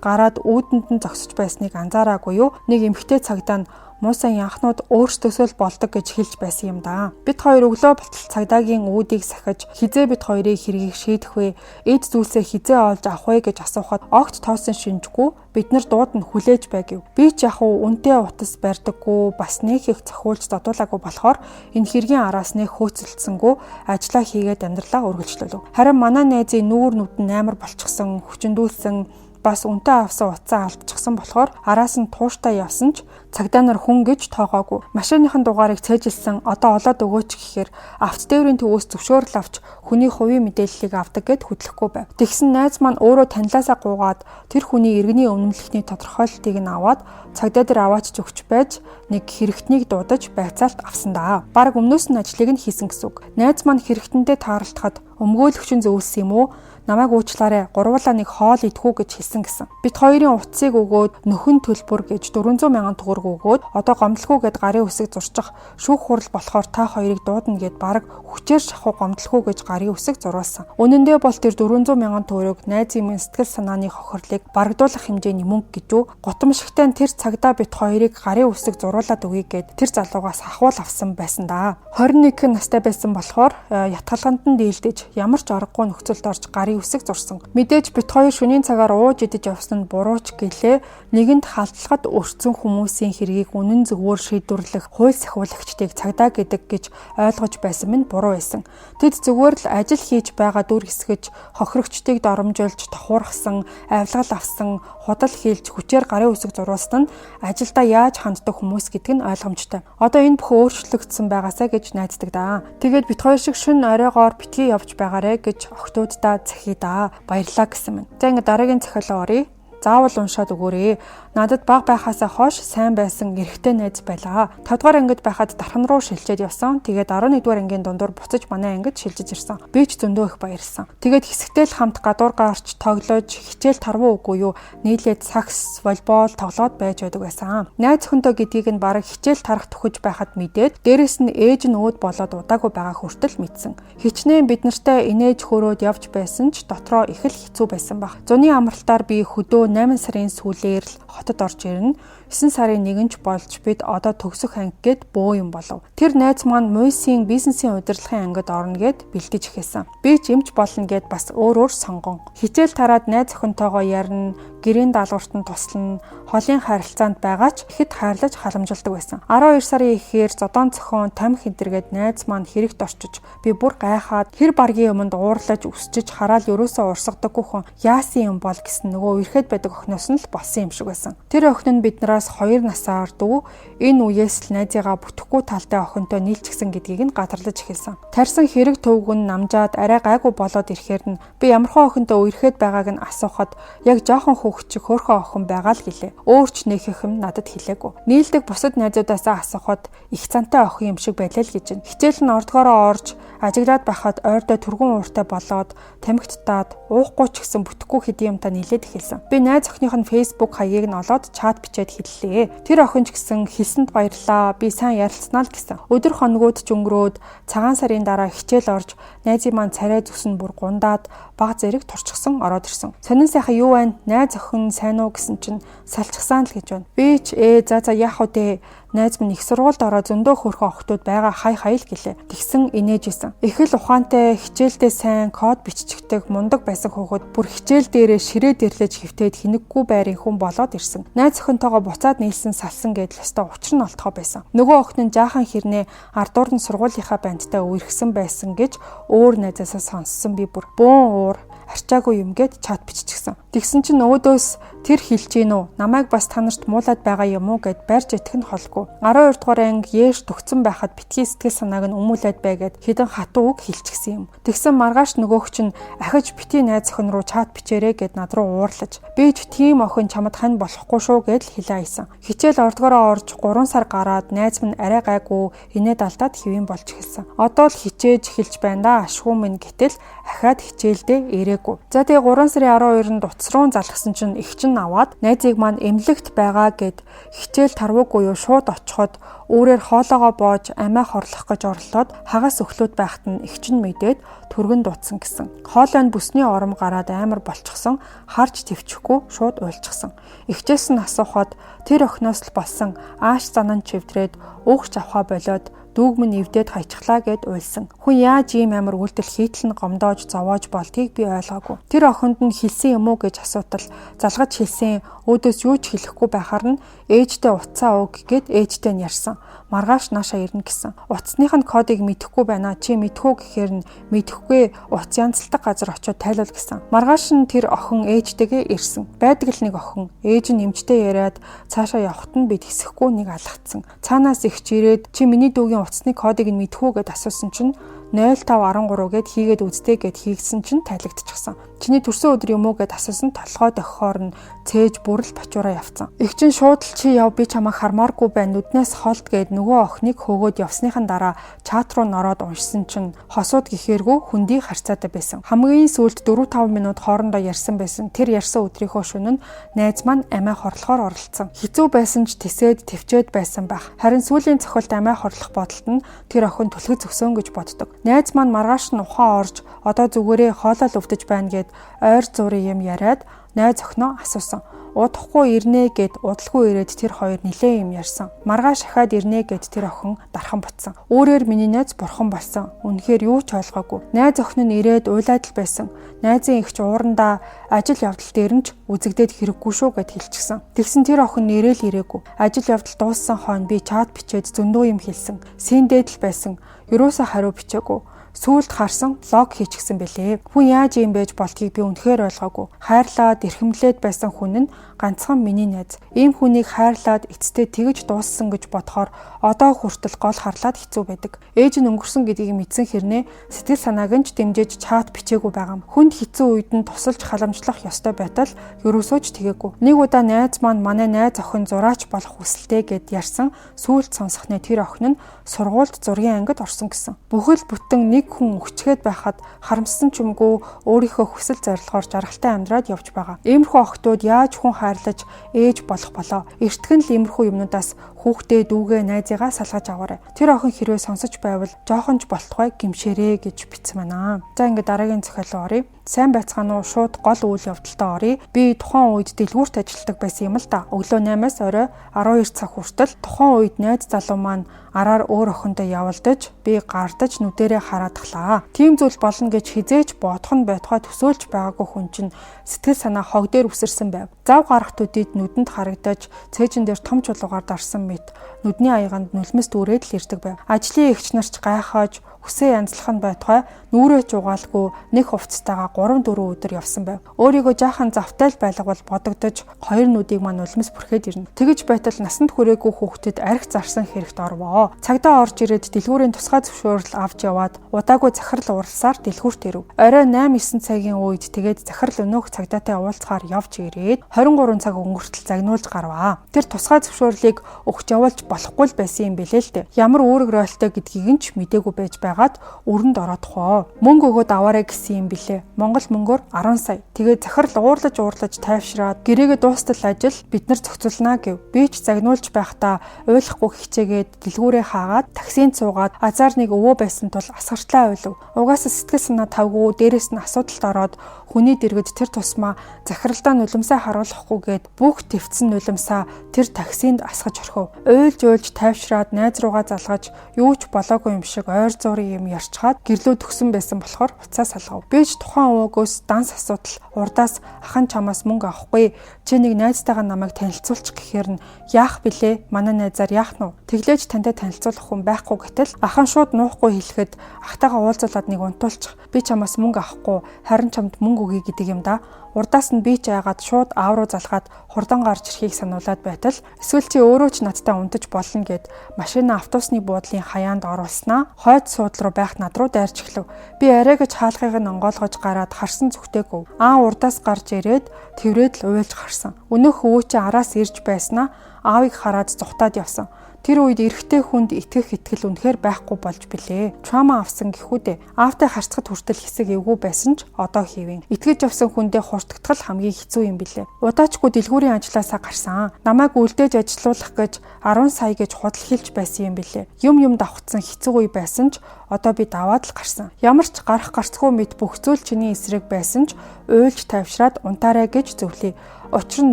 гараад үүдэнд нь зогсож байсныг анзаараагүй юу? Нэг эмэгтэй цагдаа нь муусан янхнууд өөрсдөөсөө л болдог гэж хэлж байсан юм да. Бид хоёр өглөө болтол цагдаагийн үүдийг сахиж хизээ бид хоёрыг хэргийг шийдэх вэ? Эд зүйлсээ хизээ олж авах вэ гэж асуухад огт тоосон шинжгүй бид нар дууд нь хүлээж бай гэв. Би ч яг уу үнтэй утас барьдаггүй бас нэг их зохиулж зодуулаагүй болохоор энэ хэргийн араас нэг хөөцөлдсөнгүү ажлаа хийгээд амьдралаа үргэлжлүүлв. Харин манай найзын нүүр нүд нь амар болчихсон, хүчндүүлсэн бас үнтэй авсан утсаа алдчихсан болохоор араас нь тууштай явсан ч цагдаа нар хүн гэж тоогоогүй. Машиныхын дугаарыг цээжилсэн одоо олоод өгөөч гэхээр автодээврийн төвөөс зөвшөөрөл авч хүний хувийн мэдээллийг авдаг гэд хөдлөхгүй байв. Тэгсэн найз маань өөрөө танилаасаа гуугаад тэр хүний иргэний өмнөлөхний тодорхойлолтыг нь аваад цагдаа дээр аваачж өгч байж нэг хэрэгтнийг дуудаж байцаалт авсан даа. Бараг өмнөөс нь ажлыг нь хийсэн гэсэн үг. Найз маань хэрэгтэндээ таарлтахад өмгөөлөгч нь зөвлөсөн юм уу? Намайг уучлаарай. Гурвуулаа нэг хоол идэхүү гэж хэлсэн гэсэн. Бид хоёрын утсыг өгөөд нөхөн төлбөр гэж 400 мянган төгрөг өгөөд одоо гомдлгүй гэд гарын үсэг зурчих шүүх хурал болохоор та хоёрыг дуудана гэд бараг хүчээр шахуу гомдлгүй гэж гарын үсэг зуруулсан. Үнэн дээр бол тэр 400 мянган төгрөг найзын минь сэтгэл санааны хохирлыг барагдуулах хэмжээний мөнгө гэж үү? Гутамшигтай нь тэр цагдаа бид хоёрыг гарын үсэг зуруулад өгье гэд тэр залуугаас хахуул авсан байсан да. 21 настай байсан болохоор ятгалганд нь дийлдэж ямар ч аргагүй нөхцөлд орж гарын үсэг зурсан. Мэдээж бит хоёр шөнийн цагаар ууж идэж явсан нь бурууч гэлээ нэгэнд халдлагад өртсөн хүмүүсийн хэргийг үнэн зөвөөр шийдвэрлэх хууль сахиулагчдыг цагдаа гэдэг гэж ойлгож байсан минь буруу байсан. Тэд зүгээр л ажил хийж байгаа дүр хэсгэж хохирогчдыг доромжилж тохуурхсан, авилгал авсан, худал хийлж хүчээр гарын үсэг зуруулсан нь ажилдаа яаж ханддаг хүмүүс гэдэг нь ойлгомжтой. Одоо энэ бүхэн өөрчлөгдсөн байгаасаа гэж найддаг даа. Тэгээд бит хоёр шиг шүн оройгоор битгий явж байгаарэ гэж охтуудаа захий да. Баярлаа гэсэн мэн. За ингээд дараагийн захиалаа оръё. Заавал уншаад өгөөрэй. Надад баг байхаасаа хойш сайн байсан эрэгтэй найз байлаа. 5 дугаар ангид байхад дархан руу шилжээд явсан. Тэгээд 11 дугаар ангийн дундуур буцаж манай ангид шилжиж ирсэн. Би ч зөндөө их баярлсан. Тэгээд хэсэгтэл хамт гадуур гарч тоглож хичээл тарвуу үгүй юу нийлээд сакс, волейбол тоглоод байж байдаг байсан. Найз охинтой гэдгийг нь бараг хичээл тарах төхөж байхад мэдээд дээрэс нь ээж нь өөд болоод удаагүй байгаа хүртэл мэдсэн. Хичнээн бид нартай инээж хөрөөд явж байсан ч дотроо их л хэцүү байсан баг. Зуны амралтаар би хөдөө 8 сарын сүүлээр л хотод орж ирнэ. 9 сарын 1-нд болж бид одоо төгсөх анги гээд бөө юм болов. Тэр найз маань Мойсийн бизнесийн удирдлагын ангид орно гэд бэлдэж эхэлсэн. Би ч эмч болно гэд бас өөр өөр сонгон. Хичээл тараад найз охинтойгоо ярина, гэрийн даалгаварт нь туслана, холын харилцаанд байгаа ч ихэд хайрлаж халамжилдаг байсан. 12 сарын ихээр зодон цохон тамхи энтергээд найз маань хэрэгт орчиж би бүр гайхаад хэр баргийн юмд уурлаж өсчиж хараал ерөөсөө урсгадаггүй хүн яасан юм бол гэсэн нөгөө үерхэд байдаг охиноос нь л болсон юм шиг байсан. Тэр охин нь биднээс 2 насаар дүү энэ үеэс л найзыгаа бүтэхгүй талтай охинтой нийлчихсэн гэдгийг нь гадарлаж эхэлсэн. Тарьсан хэрэг төвг нь намжаад арай гайгүй болоод ирэхээр нь би ямархан охинтой үерхэд байгааг нь асуухад яг жоохон хүүхэд чиг хөөрхөн охин байгаа л гэлээ. Өөр ч нөхөх юм надад хэлээгүй. Нийлдэг бусад найзуудаасаа асуухад их цантай охин юм шиг байлаа л гэж байна. Хичээл нь ордгоороо орж ажиглаад байхад ойрдоо түргэн ууртай болоод тамхи татаад уухгүй ч гэсэн бүтэхгүй хэдийн юмтай нийлээд эхэлсэн. Би найз охиных нь Facebook хаягийг нь олоод чат бичээд хэллээ. Тэр охин ч гэсэн хэлсэнд баярлаа. Би сайн ярилцсанаа л гэсэн. Өдөр хоногуд ч өнгөрөөд цагаан сарын дараа хичээл орж найзын маань царай зүс нь бүр гундаад баг зэрэг турчсан ороод ирсэн. Сонин сайхан юу байна? Найз охин сайн уу гэсэн чинь салчихсан л гэж байна. Би ч за яах вэ дээ? Найз минь их сургуульд ороо зөндөө хөөрхөн охтууд байгаа хай хай л гэлээ. Тэгсэн инээж исэн. Их л ухаантай, хичээлдээ сайн, код биччихдэг, мундаг байсан хөөхөд бүр хичээл дээрээ ширээ дэрлэж хөвтөөд хинэггүй байрын хүн болоод ирсэн. Найз охинтойгоо буцаж Буцаад нийлсэн салсан гэдэл өстой учир нь олдохоо байсан. Нөгөө охин нь жаахан хэрнээ ардуур нь сургуулийнхаа бандтай үерхсэн байсан гэж өөр найзаасаа сонссон би бүр бөөн уур арчаагүй юм гээд чат биччихсэн. Тэгсэн чинь өөдөөс тэр хэлж гин үү? Намайг бас та нарт муулаад байгаа юм уу гэд барьж идэх нь холгүй. 12 дугаар анги яэш төгцсөн байхад битгий сэтгэл санааг нь өмүүлээд бай гэд хэдэн хатуу үг хэлчихсэн юм. Тэгсэн маргааш нөгөөх чинь ахиж битгий найз охин руу чат бичээрэй гэд над руу уурлаж. Би ч тийм охин чамд хань болохгүй шүү гэд л хэлээ аясан. Хичээл ордгороо орж 3 сар гараад найз минь арай гайгүй инээд алдаад хэвэн болж эхэлсэн. Одоо л хичээж эхэлж байна да ашгүй минь гэтэл ахаад хичээлдээ ирээгүй. За тэгээ 3 сарын 12-нд утас руу залгасан чинь эгч нь аваад найзыг маань эмнэлэгт байгаа гэд хичээл тарвуугүй юу шууд очиход өөрөөр хоолоогоо боож амиа хорлох гэж орлоод хагас өглөөд байхад нь эгч нь мэдээд түргэн дуудсан гэсэн. Хоолой нь бүсний ором гараад амар болчихсон, харж төвчихгүй шууд уйлчихсан. Эгчээс нь асуухад тэр охиноос л болсон ааш занан чивдрээд өөгч авхаа болиод дүүг минь эвдээд хайчихлаа гэд уйлсан. Хүн яаж ийм амар үйлдэл хийтэл нь гомдоож зовоож болдгийг би ойлгоогүй. Тэр охинд нь хэлсэн юм уу гэж асуутал залгаж хэлсэн, өөдөөс юу ч хэлэхгүй байхаар нь ээжтэй утсаа өг гэд ээжтэй нь ярьсан. Маргааш наашаа ирнэ гэсэн. Утасных нь кодыг мэдэхгүй байна. Чи мэдэх үү гэхээр нь мэдэхгүй, утас янзалдаг газар очиод тайлуул гэсэн. Маргааш нь тэр охин ээжтэйгээ ирсэн. Байдаг л нэг охин. Ээж нь эмчтэй яриад цаашаа явхад нь бид хэсэхгүй нэг алгацсан. Цаанаас эгч ирээд чи миний дүүгийн утасны кодыг нь мэдэх үү гэд асуусан чинь 0513 гэд хийгээд үзтээ гэд хийгсэн чинь тайлагдчихсан. Чиний төрсөн өдөр юм уу гэд асуусан толгой дохихоор нь цээж бүрэл бачуураа явцсан. Эх чин шууд л чи яв би чамайг хармааргүй байна нүднээс холд гэд нөгөө охиныг хөөгөөд явсныхан дараа чат руу нороод уншсан чинь хосууд гэхээргүй хүндий харьцаатай байсан. Хамгийн сүүлд 4-5 минут хоорондоо ярьсан байсан. Тэр ярьсан өдрийнхөө шөнө нь найз маань амиа хорлохоор оролцсон. Хэцүү байсан ч тэсээд төвчээд байсан байх. Харин сүүлийн цохилт амиа хорлох бодолд нь тэр охин түлхэж зөксөн гэж боддог. Найз маань маргааш нь ухаан орж одоо зүгээрээ хоолой л өвдөж байна гэд ойр зуурын юм яриад найз охиноо асуусан. Удахгүй ирнэ гэд удалгүй ирээд тэр хоёр нилээн юм ярьсан. Маргааш ахаад ирнэ гэд тэр охин дархан буцсан. Өөрөөр миний найз бурхан болсон. Үнэхээр юу ч ойлгоогүй. Найз охин нь ирээд уйлаад л байсан. Найзын эгч уурандаа ажил явдал дээр нь ч үзэгдээд хэрэггүй шүү гэд хэлчихсэн. Тэгсэн тэр охин нэрэл ирээгүй. Ажил явдал дууссан хойно би чат бичээд зөндөө юм хэлсэн. Синдээд л байсан. Ерөөсөө хариу бичээгүй. Сүүлд харсан лог хийчихсэн бэлээ. Хүн яаж ийм байж болдгийг би үнэхээр ойлгоогүй. Хайрлаад эрхэмлээд байсан хүн нь ганцхан миний найз. Ийм хүнийг хайрлаад эцэстээ тэгж дууссан гэж бодохоор одоо хүртэл гол харлаад хэцүү байдаг. Ээж нь өнгөрсөн гэдгийг мэдсэн хэрнээ сэтгэл санааг нь ч дэмжиж чат бичээгүй байгаа юм. Хүнд хэцүү үед нь тусалж халамжлах ёстой байтал ерөөсөө ч тэгээгүй. Нэг удаа найз маань манай найз охин зураач болох хүсэлтэй гэд ярьсан. Сүүлд сонсохны тэр охин нь сургуульд зургийн ангид орсон гэсэн. Бүхэл бүтэн нэг хүн өгчгээд байхад харамссан ч юмгүй өөрийнхөө хүсэл зорилгоор жаргалтай амьдраад явж байгаа. Иймэрхүү охтууд яаж хүн хайрлаж ээж болох болоо. Эртгэн л иймэрхүү юмнуудаас хүүхдээ дүүгээ найзыгаа салгаж аваарай. Тэр охин хэрвээ сонсож байвал жоохон ч болтугай гимшээрээ гэж бичсэн байна. За ингээд дараагийн зохиол руу оръё. Сайн байцгаана уу? Шууд гол үйл явдалтай оръё. Би тухайн үед дэлгүүрт ажилладаг байсан юм л да. Өглөө 8-аас орой 12 цаг хүртэл тухайн үед найз залуу маань араар өөр охинтой явалдаж би гардаж нүдэрээ хараадхлаа. Тийм зүйл болно гэж хизээч бодох нь байтугай төсөөлж байгаагүй хүн чинь сэтгэл санаа хог дээр үсэрсэн байв. Зав гарах төдийд нүдэнд харагдаж цээжин дээр том чулуугаар дарсан мэт нүдний аяганд нулимс дүүрээд л ирдэг байв. Ажлын эгч нар ч гайхаж хүсээ янзлах нь байтугай нүрээ ч угаалгүй нэг хувцастайгаа 3-4 өдөр явсан байв. Өөрийгөө жаахан завтай л байлгавал бодогдож хоёр нүдийг маань нулимс бүрхээд ирнэ. Тэгэж байтал насанд хүрээгүй хүүхдэд арх зарсан хэрэгт орвоо. Цагдаа орж ирээд дэлгүүрийн тусгай зөвшөөрөл авч яваад удаагүй захирал уурласаар дэлгүүрт ирэв. Орой 8-9 цагийн үед тэгээд захирал өнөөх цагдаатай уулзахаар явж ирээд 23 цаг өнгөртөл загнуулж гарваа. Тэр тусгай зөвшөөрлийг өгч явуулж болохгүй л байсан юм билээ л дээ. Ямар үүрэг ройлтой гэдгийг нь ч мдээгүй байж байгаад өрөнд ороодох оо. Мөнгө өгөөд аваарай гэсэн юм билээ. Монгол мөнгөөр 10 сая. Тэгээд захирал уурлаж уурлаж тайвшраад гэрээгээ дуустал ажил бид нар зохицуулнаа гэв. Би ч загнуулж байхдаа уйлахгүй хичээгээд дэлгүүрээ хаагаад таксинд суугаад азар нэг өвөө байсан тул асгартлаа уйлав. Угаасаа сэтгэл санаа тавгүй дээрэс нь асуудалд ороод хүний дэргэд тэр тусмаа захиралдаа нулимсаа харуулахгүйгээд бүх твцэн нулимсаа тэр таксинд асгаж орхив. Уйлж уйлж тайвшраад найз руугаа залгаж юу ч болоогүй юм шиг ойр зуурын юм ярьчхаад гэрлөө төгсөн байсан болохоор уцаа салгав. Би ч тухайн Ахын өвөөгөөс данс асуудал, урдаас ахын чамаас мөнгө авахгүй. Чи нэг найзтайгаа намайг танилцуулчих гэхээр нь яах билээ? Манай найзаар яах нь вэ? Тэглээж тантай танилцуулах хүн байхгүй гэтэл ахын шууд нуухгүй хэлэхэд ахтайгаа уулзуулаад нэг унтуулчих. Би чамаас мөнгө авахгүй, харин чамд мөнгө өгье гэдэг юм да. Урдаас нь би ч айгаад шууд аав руу залгаад хурдан гарч ирэхийг сануулад байтал эсвэл чи өөрөө ч надтай унтаж болно гэд машина автобусны буудлын хаяанд оруулснаа хойд суудал руу байх над руу дайрч эхлэв. Би арай гэж хаалгыг нь онгойлгож гараад харсан зүгтээгүй. Аа урдаас гарч ирээд тэрврээд л уйлж гарсан. Өнөөх өвөө чи араас ирж байснаа аавыг хараад зугтаад явсан. Тэр үед эрэгтэй хүнд итгэх итгэл үнэхээр байхгүй болж билээ. Trauma авсан гэхүүдээ. Аавтай харьцахад хүртэл хэсэг эвгүй байсан ч одоо хийвэн. Итгэж явсан хүндээ хуртгах хамгийн хэцүү юм билээ. Удаачгүй дэлгүүрийн ажлаасаа гарсан. Намайг үлдээж ажилуулах гэж 10 сая гэж худал хэлж байсан юм билээ. Юм юм давхцсан хэцүү үе байсан ч одоо би даваад л гарсан. Ямар ч гарах гарцгүй мэт бүх зүйл чиний эсрэг байсан ч уйлж тайвшраад унтаарай гэж зөвлөе. Учир нь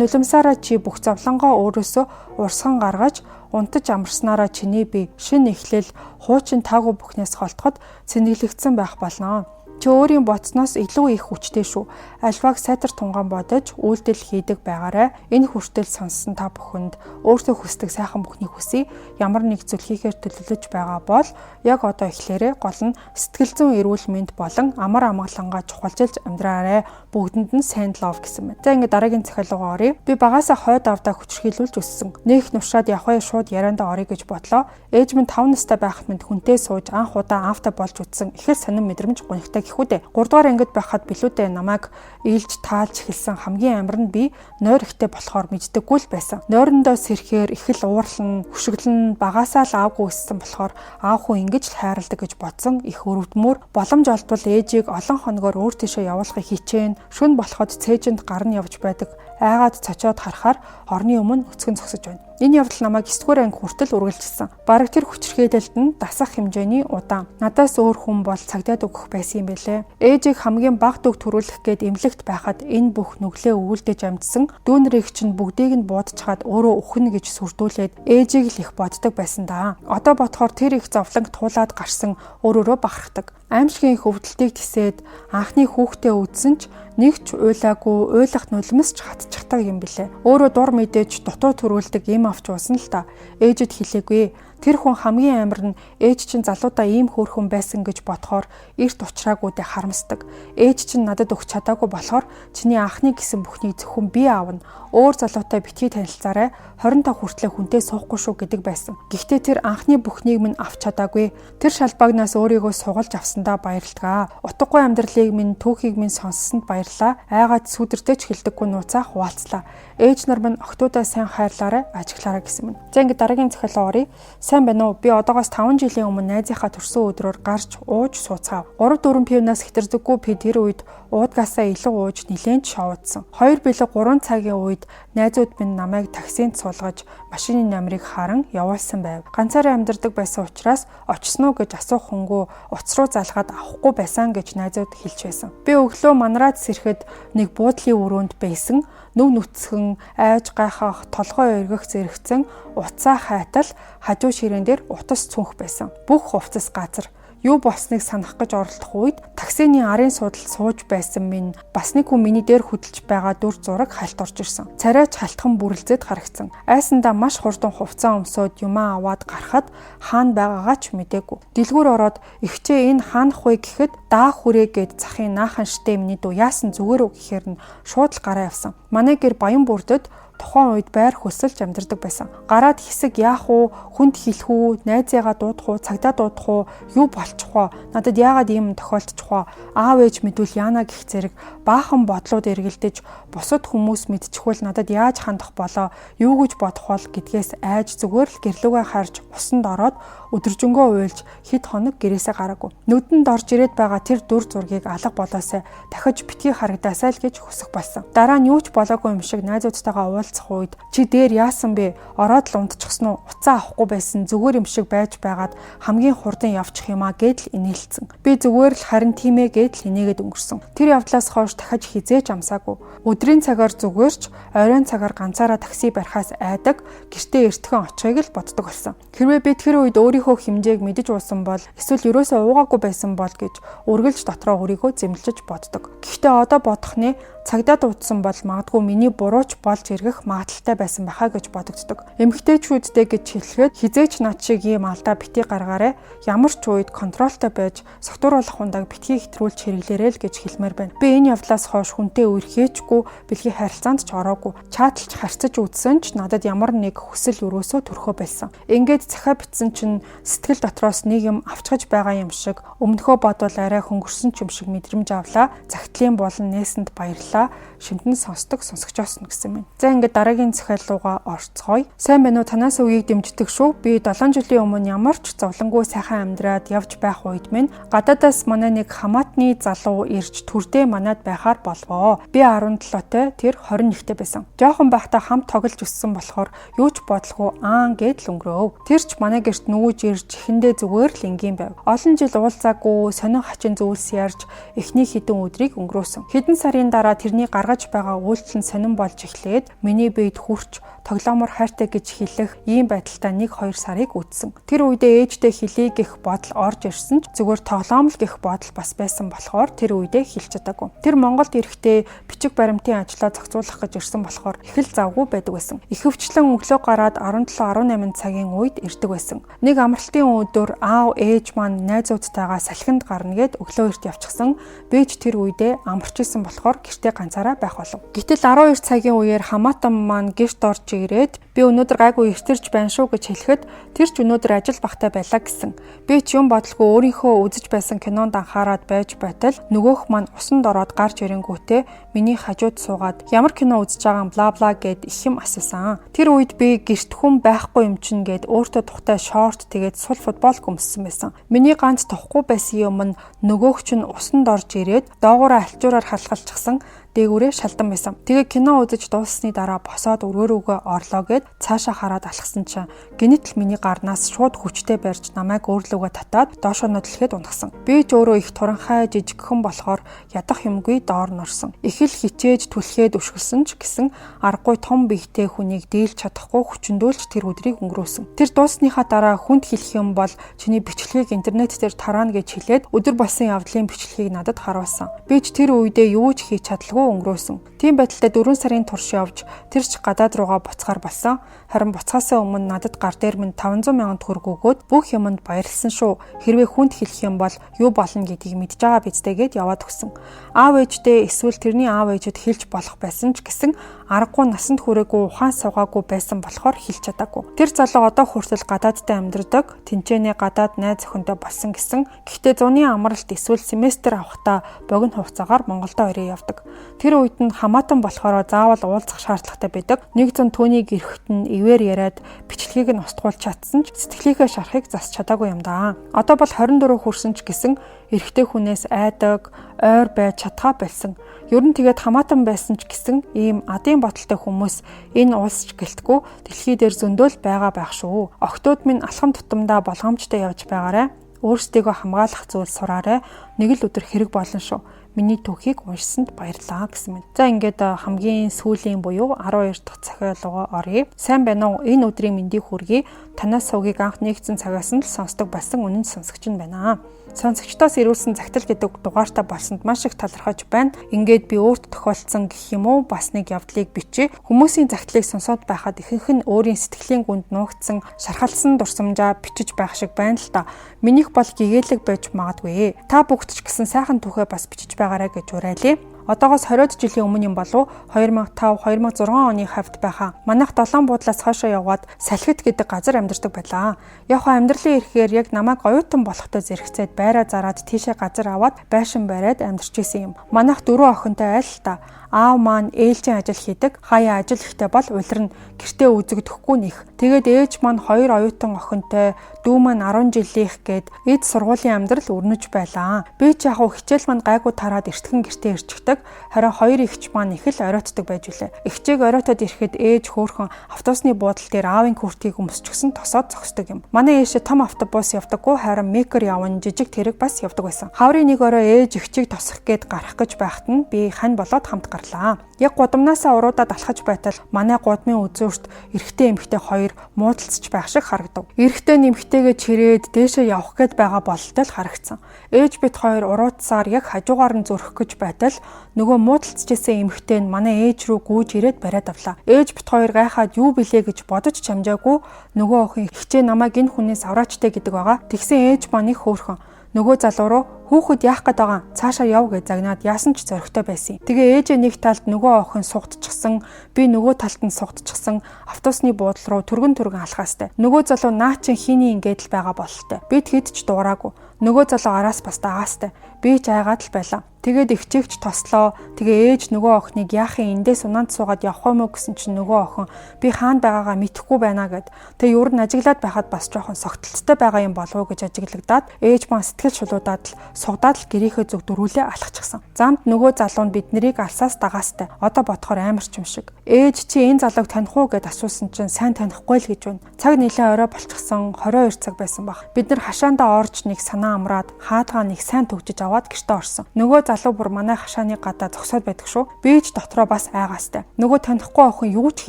нулимсаараа чи бүх зовлонгоо өөрөөсөө урсган гаргаж унтаж амарснараа чиний бие шинэ эхлэл хуучин таагүй бүхнээс холдоход цэнэглэгдсэн байх болно. Чи өөрийн бодсноос илүү их хүчтэй шүү. Альваг сайтар тунгаан бодож үйлдэл хийдэг байгаарай. Энэ хүртэл сонссон та бүхэнд өөртөө хүсдэг сайхан бүхнийг хүсье. Ямар нэг зүйл хийхээр төлөвлөж байгаа бол яг одоо эхлээрэй. Гол нь сэтгэл зүйн эрүүл мэнд болон амар амгалангаа чухалчилж амьдраарай. Бүгдэнд нь send love гэсэн байна. За ингээд дараагийн захиалгаа оръё. Би багасаа хойд авдаа хүчирхийлүүлж өссөн. Нэх нушаад явхаа шууд яриандаа оръё гэж бодлоо. Ээж минь 5 настай байхад минь хүнтэй сууж анх удаа аавтай болж үтсэн. Их л сонин мэдрэмж гунигтай гэхүүдээ. 3 дугаар ангид байхад билүүдээ намайг ээлж таалж эхэлсэн хамгийн амар нь би нойр ихтэй болохоор мэддэггүй л байсан. Нойрондоо сэрэхээр их л уурлан, хөшиглэн багасаа л аавгүй өссөн болохоор аав хүн ингэж л хайрладаг гэж бодсон. Их өрөвдмөр боломж олдвол ээжийг олон хоногоор өөр тийшээ явуулахыг хичээн. Шөнө болоход цээжинд гарна явж байдаг. Айгаад цочоод харахаар орны өмнө өцгөн зогсож байна. Энэ явдал намайг 9-р анги хүртэл үргэлжилсэн. Бараг тэр хүчирхийлэлд нь дасах хэмжээний удаан. Надаас өөр хүн бол цагдаад өгөх байсан юм билээ. Ээжийг хамгийн бага дүг төрүүлэх гээд эмнэлэгт байхад энэ бүх нүглээ өгүүлдэж амжсан. Дүүнрийг чинь бүгдийг нь буудчихад өөрөө үхнэ гэж сүрдүүлээд ээжийг л их боддог байсан даа. Одоо бодохоор тэр их зовлонг туулаад гарсан өөр өөрөө бахархдаг. Аимшигын их өвдөлтийг тисээд анхны хүүхдээ үзсэн ч нэг ч уйлаагүй, уйлах нулимс ч хатчихдаг юм билээ. Өөрөө дур мэдээж дутуу төрүүлдэг им авч уусан л та. Ээжэд хэлээгүй. Тэр хүн хамгийн амар нь ээж чинь залуудаа ийм хөөрхөн байсан гэж бодохоор эрт учраагүйдээ харамсдаг. Ээж чинь надад өгч чадаагүй болохоор чиний анхны гэсэн бүхнийг зөвхөн би аавна. Өөр залуутай битгий танилцаарай. 25 хүртлээр хүнтэй суухгүй шүү гэдэг байсан. Гэхдээ тэр анхны бүхнийг минь авч чадаагүй. Тэр шалбаагнаас өөрийгөө сугалж авсандаа баярлалаа. Утгагүй амьдралыг минь түүхийг минь сонссонд баярлалаа. Айгаад сүдэртэй ч хэлдэггүй нууцаа хуваалцлаа. Ээж нар минь охтуудаа сайн хайрлаарай, ажиглаарай гэсэн минь. За ингээд дараагийн захиалга оръё. Сайн байна уу? Би одоогоос 5 жилийн өмнө найзынхаа төрсөн өдрөөр гарч ууж сууцгаав. 3-4 пивнаас хэтэрдэггүй би тэр үед уудгаасаа илүү ууж нилээн ч шоудсан. 2 билэг 3 цагийн үед найзууд минь намайг таксинд суулгаж машины номерыг харан явуулсан байв. Ганцаараа амьдардаг байсан учраас очсон уу гэж асуух хүнгүй утас руу залгаад авахгүй байсан гэж найзууд хэлж байсан. Би өглөө манраад сэрэхэд нэг буудлын өрөөнд байсан. Нүв нүцгэн, айж гайхах, толгой өргөх зэрэгцэн утсаа хайтал хажуу ширээн дээр утас цүнх байсан. Бүх хувцас газар. Юу болсныг санах гэж оролдох үед таксины арын суудалд сууж байсан минь бас нэг хүн миний дээр хөдөлж байгаа дүр зураг хальт орж ирсэн. Царайч халтхан бүрэлзээд харагдсан. Айсандаа маш хурдан хувцас өмсөөд юмаа аваад гарахад хаана байгаагаа ч мдээгүй. Дэлгүүр ороод ихчээ энэ хаанах вэ гэхэд даа хүрээ гэд захын наахан штэ миний дүү яасан зүгээр үү гэхээр нь шууд л гараа явсан. Манай гэр баян бүрдэд тухайн үед байр хөлсөлж амьдардаг байсан. Гараад хэсэг яах уу, хүнд хэлэх үү, найзыгаа дуудах уу, цагдаа дуудах уу, юу болчих вэ? Надад яагаад ийм тохиолдчих вэ? Аав ээж мэдвэл яана гэх зэрэг баахан бодлууд эргэлдэж бусад хүмүүс мэдчихвэл надад яаж хандах болоо, юу гэж бодох бол гэдгээс айж зүгээр л гэрлүүгээ харж усанд ороод өдөржингөө уйлж хэд хоног гэрээсээ гараагүй. Нүдэнд орж ирээд байгаа тэр дүр зургийг алга болоосай дахиж битгий харагдаасай л гэж хүсэх болсон. Дараа нь юу ч болоогүй юм шиг найзуудтайгаа уулзах үед чи дээр яасан бэ? Ороод л унтчихсан уу? Уцаа авахгүй байсан зүгээр юм шиг байж байгаад хамгийн хурдан явчих юм а гэдэл инээлцэн. Би зүгээр л харин тийм ээ гэдэл инээгээд өнгөрсөн. Тэр явдлаас хойш дахиж хизээж амсаагүй. Өдрийн цагаар зүгээр ч оройн цагаар ганцаараа такси барихаас айдаг, гэртээ эртхэн очихыг л боддог болсон. Хэрвээ би тэр үед өөрийнхөө хэмжээг мэдэж уусан бол эсвэл ерөөсөө уугаагүй байсан бол гэж үргэлж дотроо өөрийгөө зэмлэж боддог. Гэхдээ одоо бодох нэ цагдаа дуудсан бол магадгүй миний бурууч болж эргэх магадлалтай байсан байхаа гэж бодогддог. Эмэгтэйчүүдтэй гэж хэлэхэд хизээч над шиг ийм алдаа битгий гаргаарай. Ямар ч үед контролтой байж согтууруулах хундаг битгий хэтрүүлж хэрэглээрэй л гэж хэлмээр байна. Би энэ явдлаас хойш хүнтэй үерхээчгүй, бэлгийн харилцаанд ч ороогүй. Чаталж харьцаж үзсэн ч надад ямар нэг хүсэл өрөөсөө төрхөө байсан. Ингээд захиа бичсэн чинь сэтгэл дотроос нэг юм авчгаж байгаа юм шиг өмнөхөө бодвол арай хөнгөрсөн ч юм шиг мэдрэмж авлаа. Захидлын болон нээсэнд баярлалаа. Шимтэн сонсдог сонсогчоос нь гэсэн юм. За ингээд дараагийн захиаллууга орцгоё. Сайн байна уу? Танаас үгийг дэмждэг шүү. Би 7 жилийн өмнө ямар ч зовлонгүй сайхан амьдраад явж байх үед минь гадаадаас манай нэг хамаатны залуу ирж төрдөө манад байхаар болвоо. Би 17-тай, тэр 21-тэй байсан. Жохон байхдаа хамт тоглож өссөн болохоор юу ч бодлого аан гэд л өнгөрөөв. Тэр ч манай гэрт нүүж ирж эхэндээ зүгээр л энгийн байв. Олон жил уулзаагүй сонин хачин зүйлс ярьж эхний хэдэн өдрийг өнгөрөөсөн. Хэдэн сарын дараа тэрний гаргаж байгаа үйлдэл нь сонин болж эхлээд миний биед хүрч тоглоомор хайртай гэж хэлэх ийм байдалтай 1-2 сарыг үтсэн. Тэр үедээ ээжтэй хэлье гэх бодол орж ирсэн ч зүгээр тоглоом л гэх бодол бас байсан болохоор тэр үедээ хэлж чадаагүй. Тэр Монголд ирэхдээ бичиг баримтын ажлаа зохицуулах гэж ирсэн болохоор их л завгүй байдаг байсан. Ихэвчлэн өглөө гараад 17-18 цагийн үед ирдэг байсан. Нэг амралтын өдөр аав ээж маань найзуудтайгаа салхинд гарна гэд өглөө эрт явчихсан. Би ч тэр үедээ амарч исэн болохоор гэртээ ганцаараа байх болов. Гэтэл 12 цагийн үеэр хамаатан маань гэрт орж ирээд би өнөөдөр гайгүй эртэрч байна шүү гэж хэлэхэд тэр ч өнөөдөр ажил багтай байлаа гэсэн. Би ч юм бодлого өөрийнхөө үзэж байсан кинонд анхаарад байж байтал нөгөөх маань усанд ороод гарч ирэнгүүтээ миний хажууд суугаад ямар кино үзэж байгаа юм бла бла гэд их юм асуусан. Тэр үед би гэрт хүн байхгүй юм чинь гэд өөртөө тухтай шорт тэгээд сул футбол өмссөн байсан. Миний ганц тухгүй байсан юм нь нөгөөх чинь усанд орж ирээд доогоороо альчуураар халахалчихсан дээгүүрээ шалдан байсан. Тэгээ кино үзэж дууссаны дараа босоод өргөөрөөгөө орлоо гэд цаашаа хараад алхсан чинь гинэт л миний гарнаас шууд хүчтэй барьж намайг өөрлөгөө татаад доошоо нүдлэхэд унагсан. Би ч өөрөө их туранхай жижигхэн болохоор ядах юмгүй доор норсон. Их л хичээж түлхээд өшгөлсөн ч гэсэн аргагүй том биетэй хүнийг дийлж чадахгүй хүчндүүлж тэр өдрийг өнгөрөөсөн. Тэр дууссныхаа дараа хүнд хэлэх юм бол чиний бичлэгийг интернет дээр тараана гэж хэлээд өдөр болсон явдлын бичлэгийг надад харуулсан. Би ч тэр үедээ юу ч хийж чадалгүй өнгөрөөсөн. Тийм байдалтай 4 сарын турш явж тэр ч гадаад руугаа буцахаар болсон. Харин буцахаасаа өмнө надад гар дээр минь 500 мянган төгрөг өгөөд бүх юмд баярлсан шүү. Хэрвээ хүнд хэлэх юм бол юу болно гэдгийг мэдж байгаа биз дээ гэд яваад өгсөн. Аав ээждээ эсвэл тэрний аав ээжэд хэлж болох байсан ч гэсэн аргагүй насанд хүрээгүй ухаан суугаагүй байсан болохоор хэлж чадаагүй. Тэр залуу одоо хүртэл гадаадтай амьдардаг. Тэнцэнэ гадаад найз охинтой болсон гэсэн. Гэхдээ зуны амралт эсвэл семестр авахдаа богино хугацаагаар Монголдо ирээ явдаг. Тэр үед нь хамаатан болохоор заавал уулзах шаардлагатай байдаг. Нэг зун түүнийг эрэхт нь ивэр яриад бичлэгийг нь устгуулж чадсан ч сэтгэлийнхээ шарахыг засч чадаагүй юм даа. Одоо бол 24 хүрсэн ч гэсэн эрэгтэй хүнээс айдаг, ойр байж чадхаа болсон. Ер нь тэгээд хамаатан байсан ч гэсэн ийм адын бодолтой хүмүүс энэ улс ч гэлтгүй дэлхий дээр зөндөөл байгаа байх шүү. Охтууд минь алхам тутамдаа болгоомжтой явж байгаарай. Өөрсдийгөө хамгаалах зүйл сураарай. Нэг л өдөр хэрэг болно шүү. Миний түүхийг уншсанд баярлалаа гэсэн мэт. За ингээд хамгийн сүүлийн буюу 12 дахь захиалгаа оръё. Сайн байна уу? Энэ өдрийн мэндийг хүргэе. Танаас сувгийг анх нэгдсэн цагаас нь л сонсдог болсон үнэн сонсогч нь байна. Сонсогчдоос ирүүлсэн захидал гэдэг дугаартай болсонд маш их талархаж байна. Ингээд би өөрт тохиолдсон гэх юм уу бас нэг явдлыг бичээ. Хүмүүсийн захидлыг сонсоод байхад ихэнх нь өөрийн сэтгэлийн гүнд нуугдсан, шархалсан дурсамжаа бичиж байх шиг байна л та. Минийх бол гэгээлэг байж магадгүй. Та бүгд ч гэсэн сайхан түүхээ бас бичиж байгаарай гэж уриалъя. Одоогоос 20 жилийн өмнө юм болов 2005 2006 оны хавьд байхаа. Манайх долоон буудлаас хойшоо яваад Салхит гэдэг газар амьдардаг байлаа. Яг хаа амьдралын эрхээр яг намайг оюутан болохтой зэрэгцээд байраа зараад тийшээ газар аваад байшин бариад амьдарч исэн юм. Манайх дөрвөн охинтой айл та. Аав маань ээлжийн ажил хийдэг. Хаяа ажил ихтэй бол улирна гэртээ үзэгдэхгүй нэх. Тэгээд ээж маань 2 оюутан охинтой, дүү маань 10 жилийнх гээд эд сургуулийн амьдрал өрнөж байлаа. Би ч яг хичээл маань гайгүй тараад эртхэн гэртээ ирчихдэг. Харин 2 эгч маань их л оройтдаг байж үлээ. Эгчийг оройтод ирэхэд ээж хөөхөн автобусны буудал дээр аавын күртгийг өмсчихсэн тосоод зогсдог юм. Манай ээшээ том автобус явдаггүй, харин микро явна, жижиг тэрэг бас явдаг байсан. Хаврын нэг орой ээж эгчийг тосох гээд гарах гэж байхад нь би хань болоод хамт гарлаа. Яг гудамнаасаа уруудаад алхаж байтал манай гудмын үзүүрт эрэгтэй эмэгтэй хоёр муудалцж байх шиг харагдав. Эрэгтэй нь эмэгтэйгээ чирээд дээшээ явах гээд байгаа бололтой л харагдсан. Ээж бит хоёр уруудсаар яг хажуугаар нь зөрөх гэж байтал нөгөө муудалцж исэн эмэгтэй нь манай ээж рүү гүйж ирээд бариад авлаа. Ээж бит хоёр гайхаад юу билээ гэж бодож чамжаагүй нөгөө охин хичээ намайг энэ хүнээс авраачтай гэдэг байгаа. Тэгсэн ээж маань их хөөрхөн нөгөө залуу руу хүүхэд яах гээд байгаа цаашаа яв гэж загнаад яасан ч зоригтой байсан. Тэгээ ээжээ нэг талд нөгөө охин сугдчихсан, би нөгөө талд нь сугдчихсан автобусны буудлын руу түргэн түргэн алхаастай. Нөгөө залуу наа чин хиний ингээд л байгаа бололтой. Бид хэд ч дуураагүй. Нөгөө залуу араас бас дагаастай. Би ч айгаад л байлаа. Тэгээд эгчээгч тослоо. Тэгээ ээж нөгөө охиныг яахын эндээс унаанд суугаад явах юм уу гэсэн чинь нөгөө охин би хаана байгаагаа мэдэхгүй байна гэд. Тэгээ ер нь ажиглаад байхад бас жоохон согтолттой байгаа юм болов уу гэж ажиглагдаад ээж маань сэтгэл шулуудаад л сугадаад л гэрийнхээ зүг дөрвөлээ алхачихсан. Замд нөгөө залуу нь бид нарыг алсаас дагаастай. Одоо бодохоор амар ч юм шиг. Ээж чи энэ залууг таних уу гэд асуусан чинь сайн танихгүй л гэж байна. Цаг нэлээд орой болчихсон 22 цаг байсан баг. Бид нар хашаандаа орж нэг санаа амраад хаадгаа нэг сайн төгжиж аваад гэртээ орсон. Нөгөө залуу бүр манай хашааны гадаа зогсоод байдаг шүү. Би ч дотроо бас айгаастай. Нөгөө танихгүй охин юу ч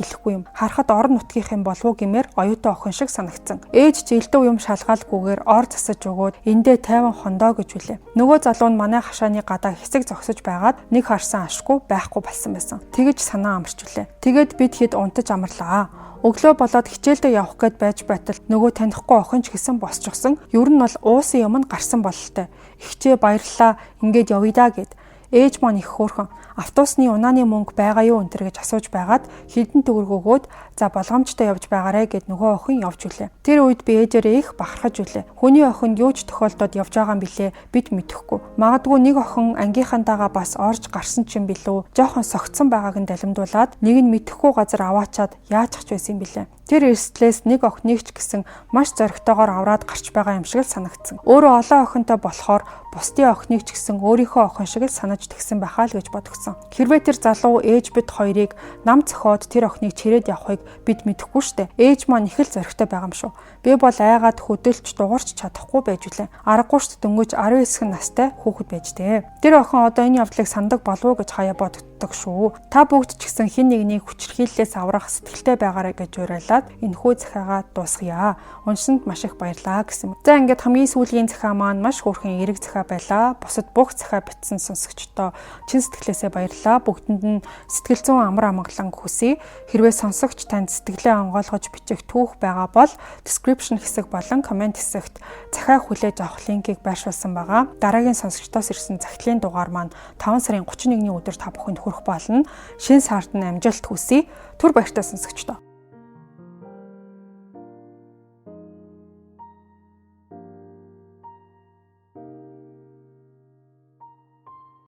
хэлэхгүй юм. Харахад орон нутгийнх юм болов уу гэмээр оюутан охин шиг санагдсан. Ээж ч элдв юм шалгаалгүйгээр ор засаж өгөөд эндээ 50 хондоо гэж үлээ. Нөгөө залуу нь манай хашааны гадаа хэсэг зогсож байгаад нэг харсан ашгүй байхгүй болсон байсан. Тэгэж санаа амарч үлээ. Тэгээд бид хэд унтаж амарлаа. Өглөө болоод хичээлдээ явах гээд байж байтал нөгөө танихгүй охин ч гэсэн босчихсон. Ер нь бол уусан юм нь гарсан бололтой. Ихчээ баярлалаа ингээд явъя даа гэд. Ээж маань их хөөрхөн автобусны унааны мөнгө байгаа юу энэ төр гэж асууж байгаад хэдэн төгрөг өгөөд за болгоомжтой явж байгаарэ гэд нөгөө охин явж үлээ. Тэр үед би ээжээрээ их бахархаж үлээ. Хүний охинд юу ч тохиолдоод явж байгаа юм билээ бид мэдэхгүй. Магадгүй нэг охин ангийнхантайгаа бас орж гарсан ч юм билүү. Жохон согтсон байгааг нь далимдуулаад нэг нь мэдэхгүй газар аваачаад яачих ч байсан юм билээ. Тэр эрсдлээс нэг охиныг ч гэсэн маш зоригтойгоор авраад гарч байгаа юм шиг л санагдсан. Өөрөө олон охинтой болохоор бусдын охиныг ч гэсэн өөрийнхөө охин шиг л санаж тэгсэн байхаа л гэж бодогдсон. Хэрвээ тэр залуу ээж бид хоёрыг нам цохиод тэр охиныг чирээд явахыг бид мэдэхгүй штэ. Ээж маань их л зоригтой байгаа юм шүү. Би бол айгаад хөдөлж дуурч чадахгүй байж үлээ. Аргагүй штэ дөнгөж 19 настай хүүхэд байж дээ. Тэр охин одоо энэ явдлыг сандаг болов уу гэж хаяа бодогддог шүү. Та бүгд ч гэсэн хэн нэгнийг хүчирхийллээс аврах сэтгэлтэй байгаарай гэж уриалаад энэхүү захиагаа дуусгая. Уншсанд маш их баярлалаа гэсэн. За ингээд хамгийн сүүлийн захиа маань маш хөөрхөн эерэг захиа байлаа. Бусад бүх захиа бичсэн сонсогчдоо чин сэтгэлээсээ баярлалаа. Бүгдэнд нь сэтгэл зүйн амар амгалан хүсье. Хэрвээ сонсогч танд сэтгэлээ онгойлгож бичих түүх байгаа бол description хэсэг болон comment хэсэгт захиа хүлээж авах линкийг байршуулсан байгаа. Дараагийн сонсогчдоос ирсэн захидлын дугаар маань 5 сарын 31-ний өдөр та бүхэнд хүрэх болно. Шинэ сард нь амжилт хүсье. Түр баяртай сонсогчдоо.